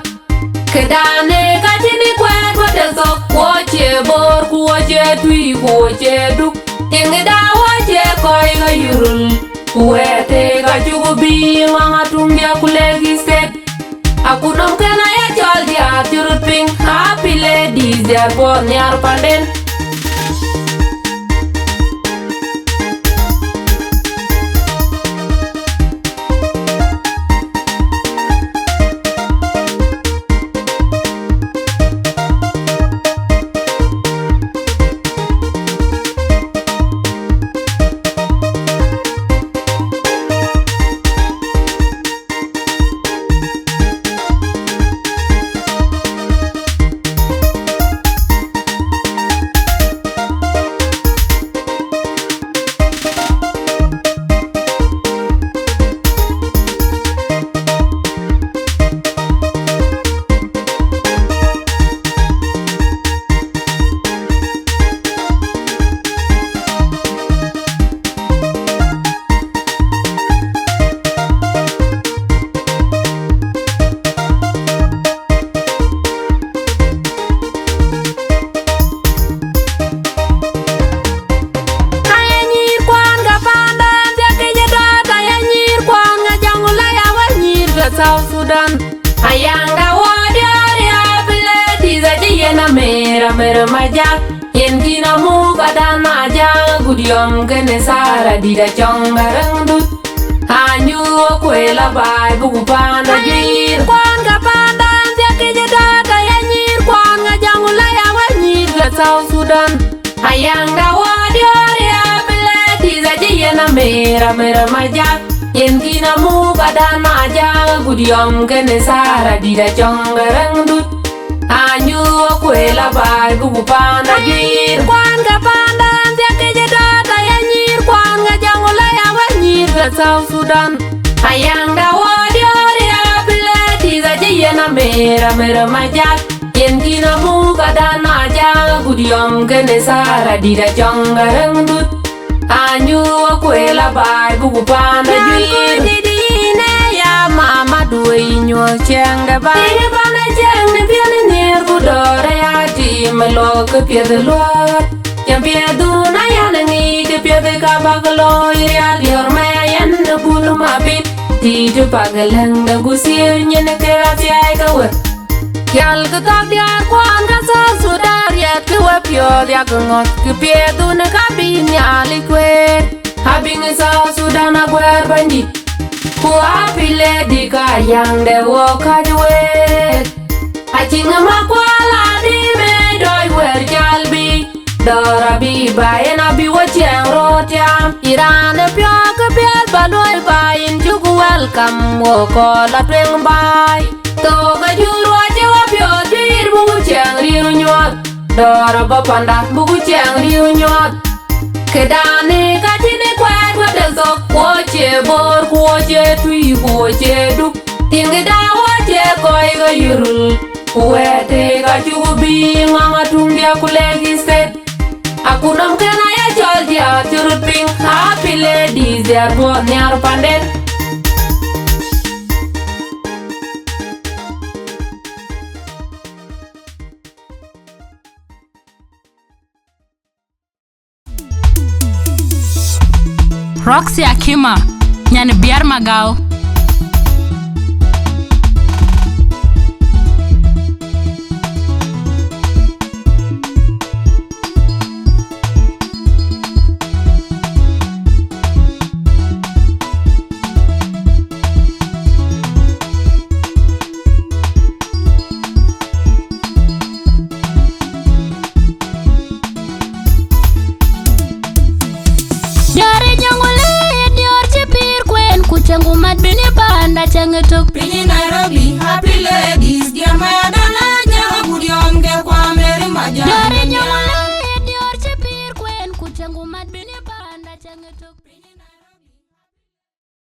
Këdan ë ka cïn ë kuɛɛt wä tëtho, wo cie boor ku wo cie tui ku wo cie duk. Tiŋ ë da wo cie kɔc ke yurul. Ku wɛ̈ɛ̈r theek acuk bï ŋɔŋ atum diäk ku lek State. Akutnɔm kën aya cɔl diäär cï röt piŋ, Happy Ladies, diäär puɔth nhiar panden. Aya nyïïr kuan ka panda, thiak ke jë dɔ̈ɔ̈r, aya nyïïr kuan ka jɔŋ la ya wä nyïïr ka South Sudan. Ayaŋda wä diäär ya Happy Ladies, acï yen amer, amer Majak. Yen kïn amuk adan aja, Gudi Yom kënë Sara dït Ajɔŋ Garang Dut. Anyu kuel abaai buku panda nyïïr kuan ka panda, thiak ke jë dɔ̈ɔ̈r, aya nyïïr kuan ka jɔŋ la ya wä nyïïr ka South Sudan. Ayaŋda wä diäär ya Happy Ladies, acï yen amer, amer Majak. Yen kïn amuk adan aja, Gudi Yom kënë Sara dït Ajɔŋ Garang Dut. Anyu kuel abaai buku panda nyïïr kuan ka panda, thiak ke jë dɔ̈ɔ̈r, aya nyïïr kuan ka jɔŋ la ya wä nyïïr ka South Sudan. Ayaŋda wä diäär ya Happy Ladies, acï yen amer, amer Majak. Yen kïn amuk adan aja, Gudi Yom kënë Sara dït Ajɔŋ Garang Dut. Anyu kuel abaai buku panda nyïïr. Dït yïn ë ya mama duöi nyuɔ̈th cieŋ de baai. Piny panda cieŋ de piɛn nhiër ku dɔ̈ɔ̈r aya tim luɔk ke piɛth luɔ̈ɔ̈r. Cä piɛth dun ayan ŋic ke piɛth ka bak looi rial diɔ̈ɔ̈r ma ya yɛn de bul ma bï. Dït pak läŋ de ku sir nyin ke athiai ke wek. Yal kë thɔ̈k diäär kuan ka South Sudan, riɛt kë we piɔ̈ɔ̈th yak ŋɔ̈th, kë piɛth dun ka bï Nhialic kueer. Abïŋ South Sudan aguɛɛr bɛ̈nydït, ku Happy Lady ka yaŋde wok käc week. Aciŋ ma kual adï me dɔc wɛ̈ɛ̈r jal bï. Dɔ̈ɔ̈r abï baai, yen abï wo ciɛɛŋ röt tiam. Yïn raan ë piɔ̈u ke piɛth ba luɔi baai, yïn cuk welcome, wo kɔɔr la tueŋ baai. Thok ajur wa cï wa piɔ̈ɔ̈th, cï yïn buk ciɛɛŋ riëëu nyuɔɔth. Dɔ̈ɔ̈r abɔ̈ panda, buk ciɛɛŋ riëëu nyuɔɔth. Këdan ë ka cïn ë kuɛɛt wɛ̈t ë thok, ku wo cie Bor, ku wo cie Tui, ku wo cie Duk. Tiŋ këda wo cie kɔc ke yurul, ku wɛ̈ɛ̈t ë ka cuk bï ŋɔŋ atuŋdiɛ̈ ku Lakes State. Akunɔm kën aya cɔl diäär cï röt piŋ, happy ladies, diäär buɔth nhiar panden. Roxy Akima, nyan Biar Magau. Diäär ë Jonglei, diäär cï pïïr kueen, ku cäŋ ku mat bï në panda cäŋ ë tök. Piny Nairobi, happy ladies, diäär Mayardit Anyang, ku diäär ke Kwame Rimajang. Diäär ë Jonglei, diäär cï pïïr kueen, ku cäŋ ku mat bï në panda cäŋ ë tök.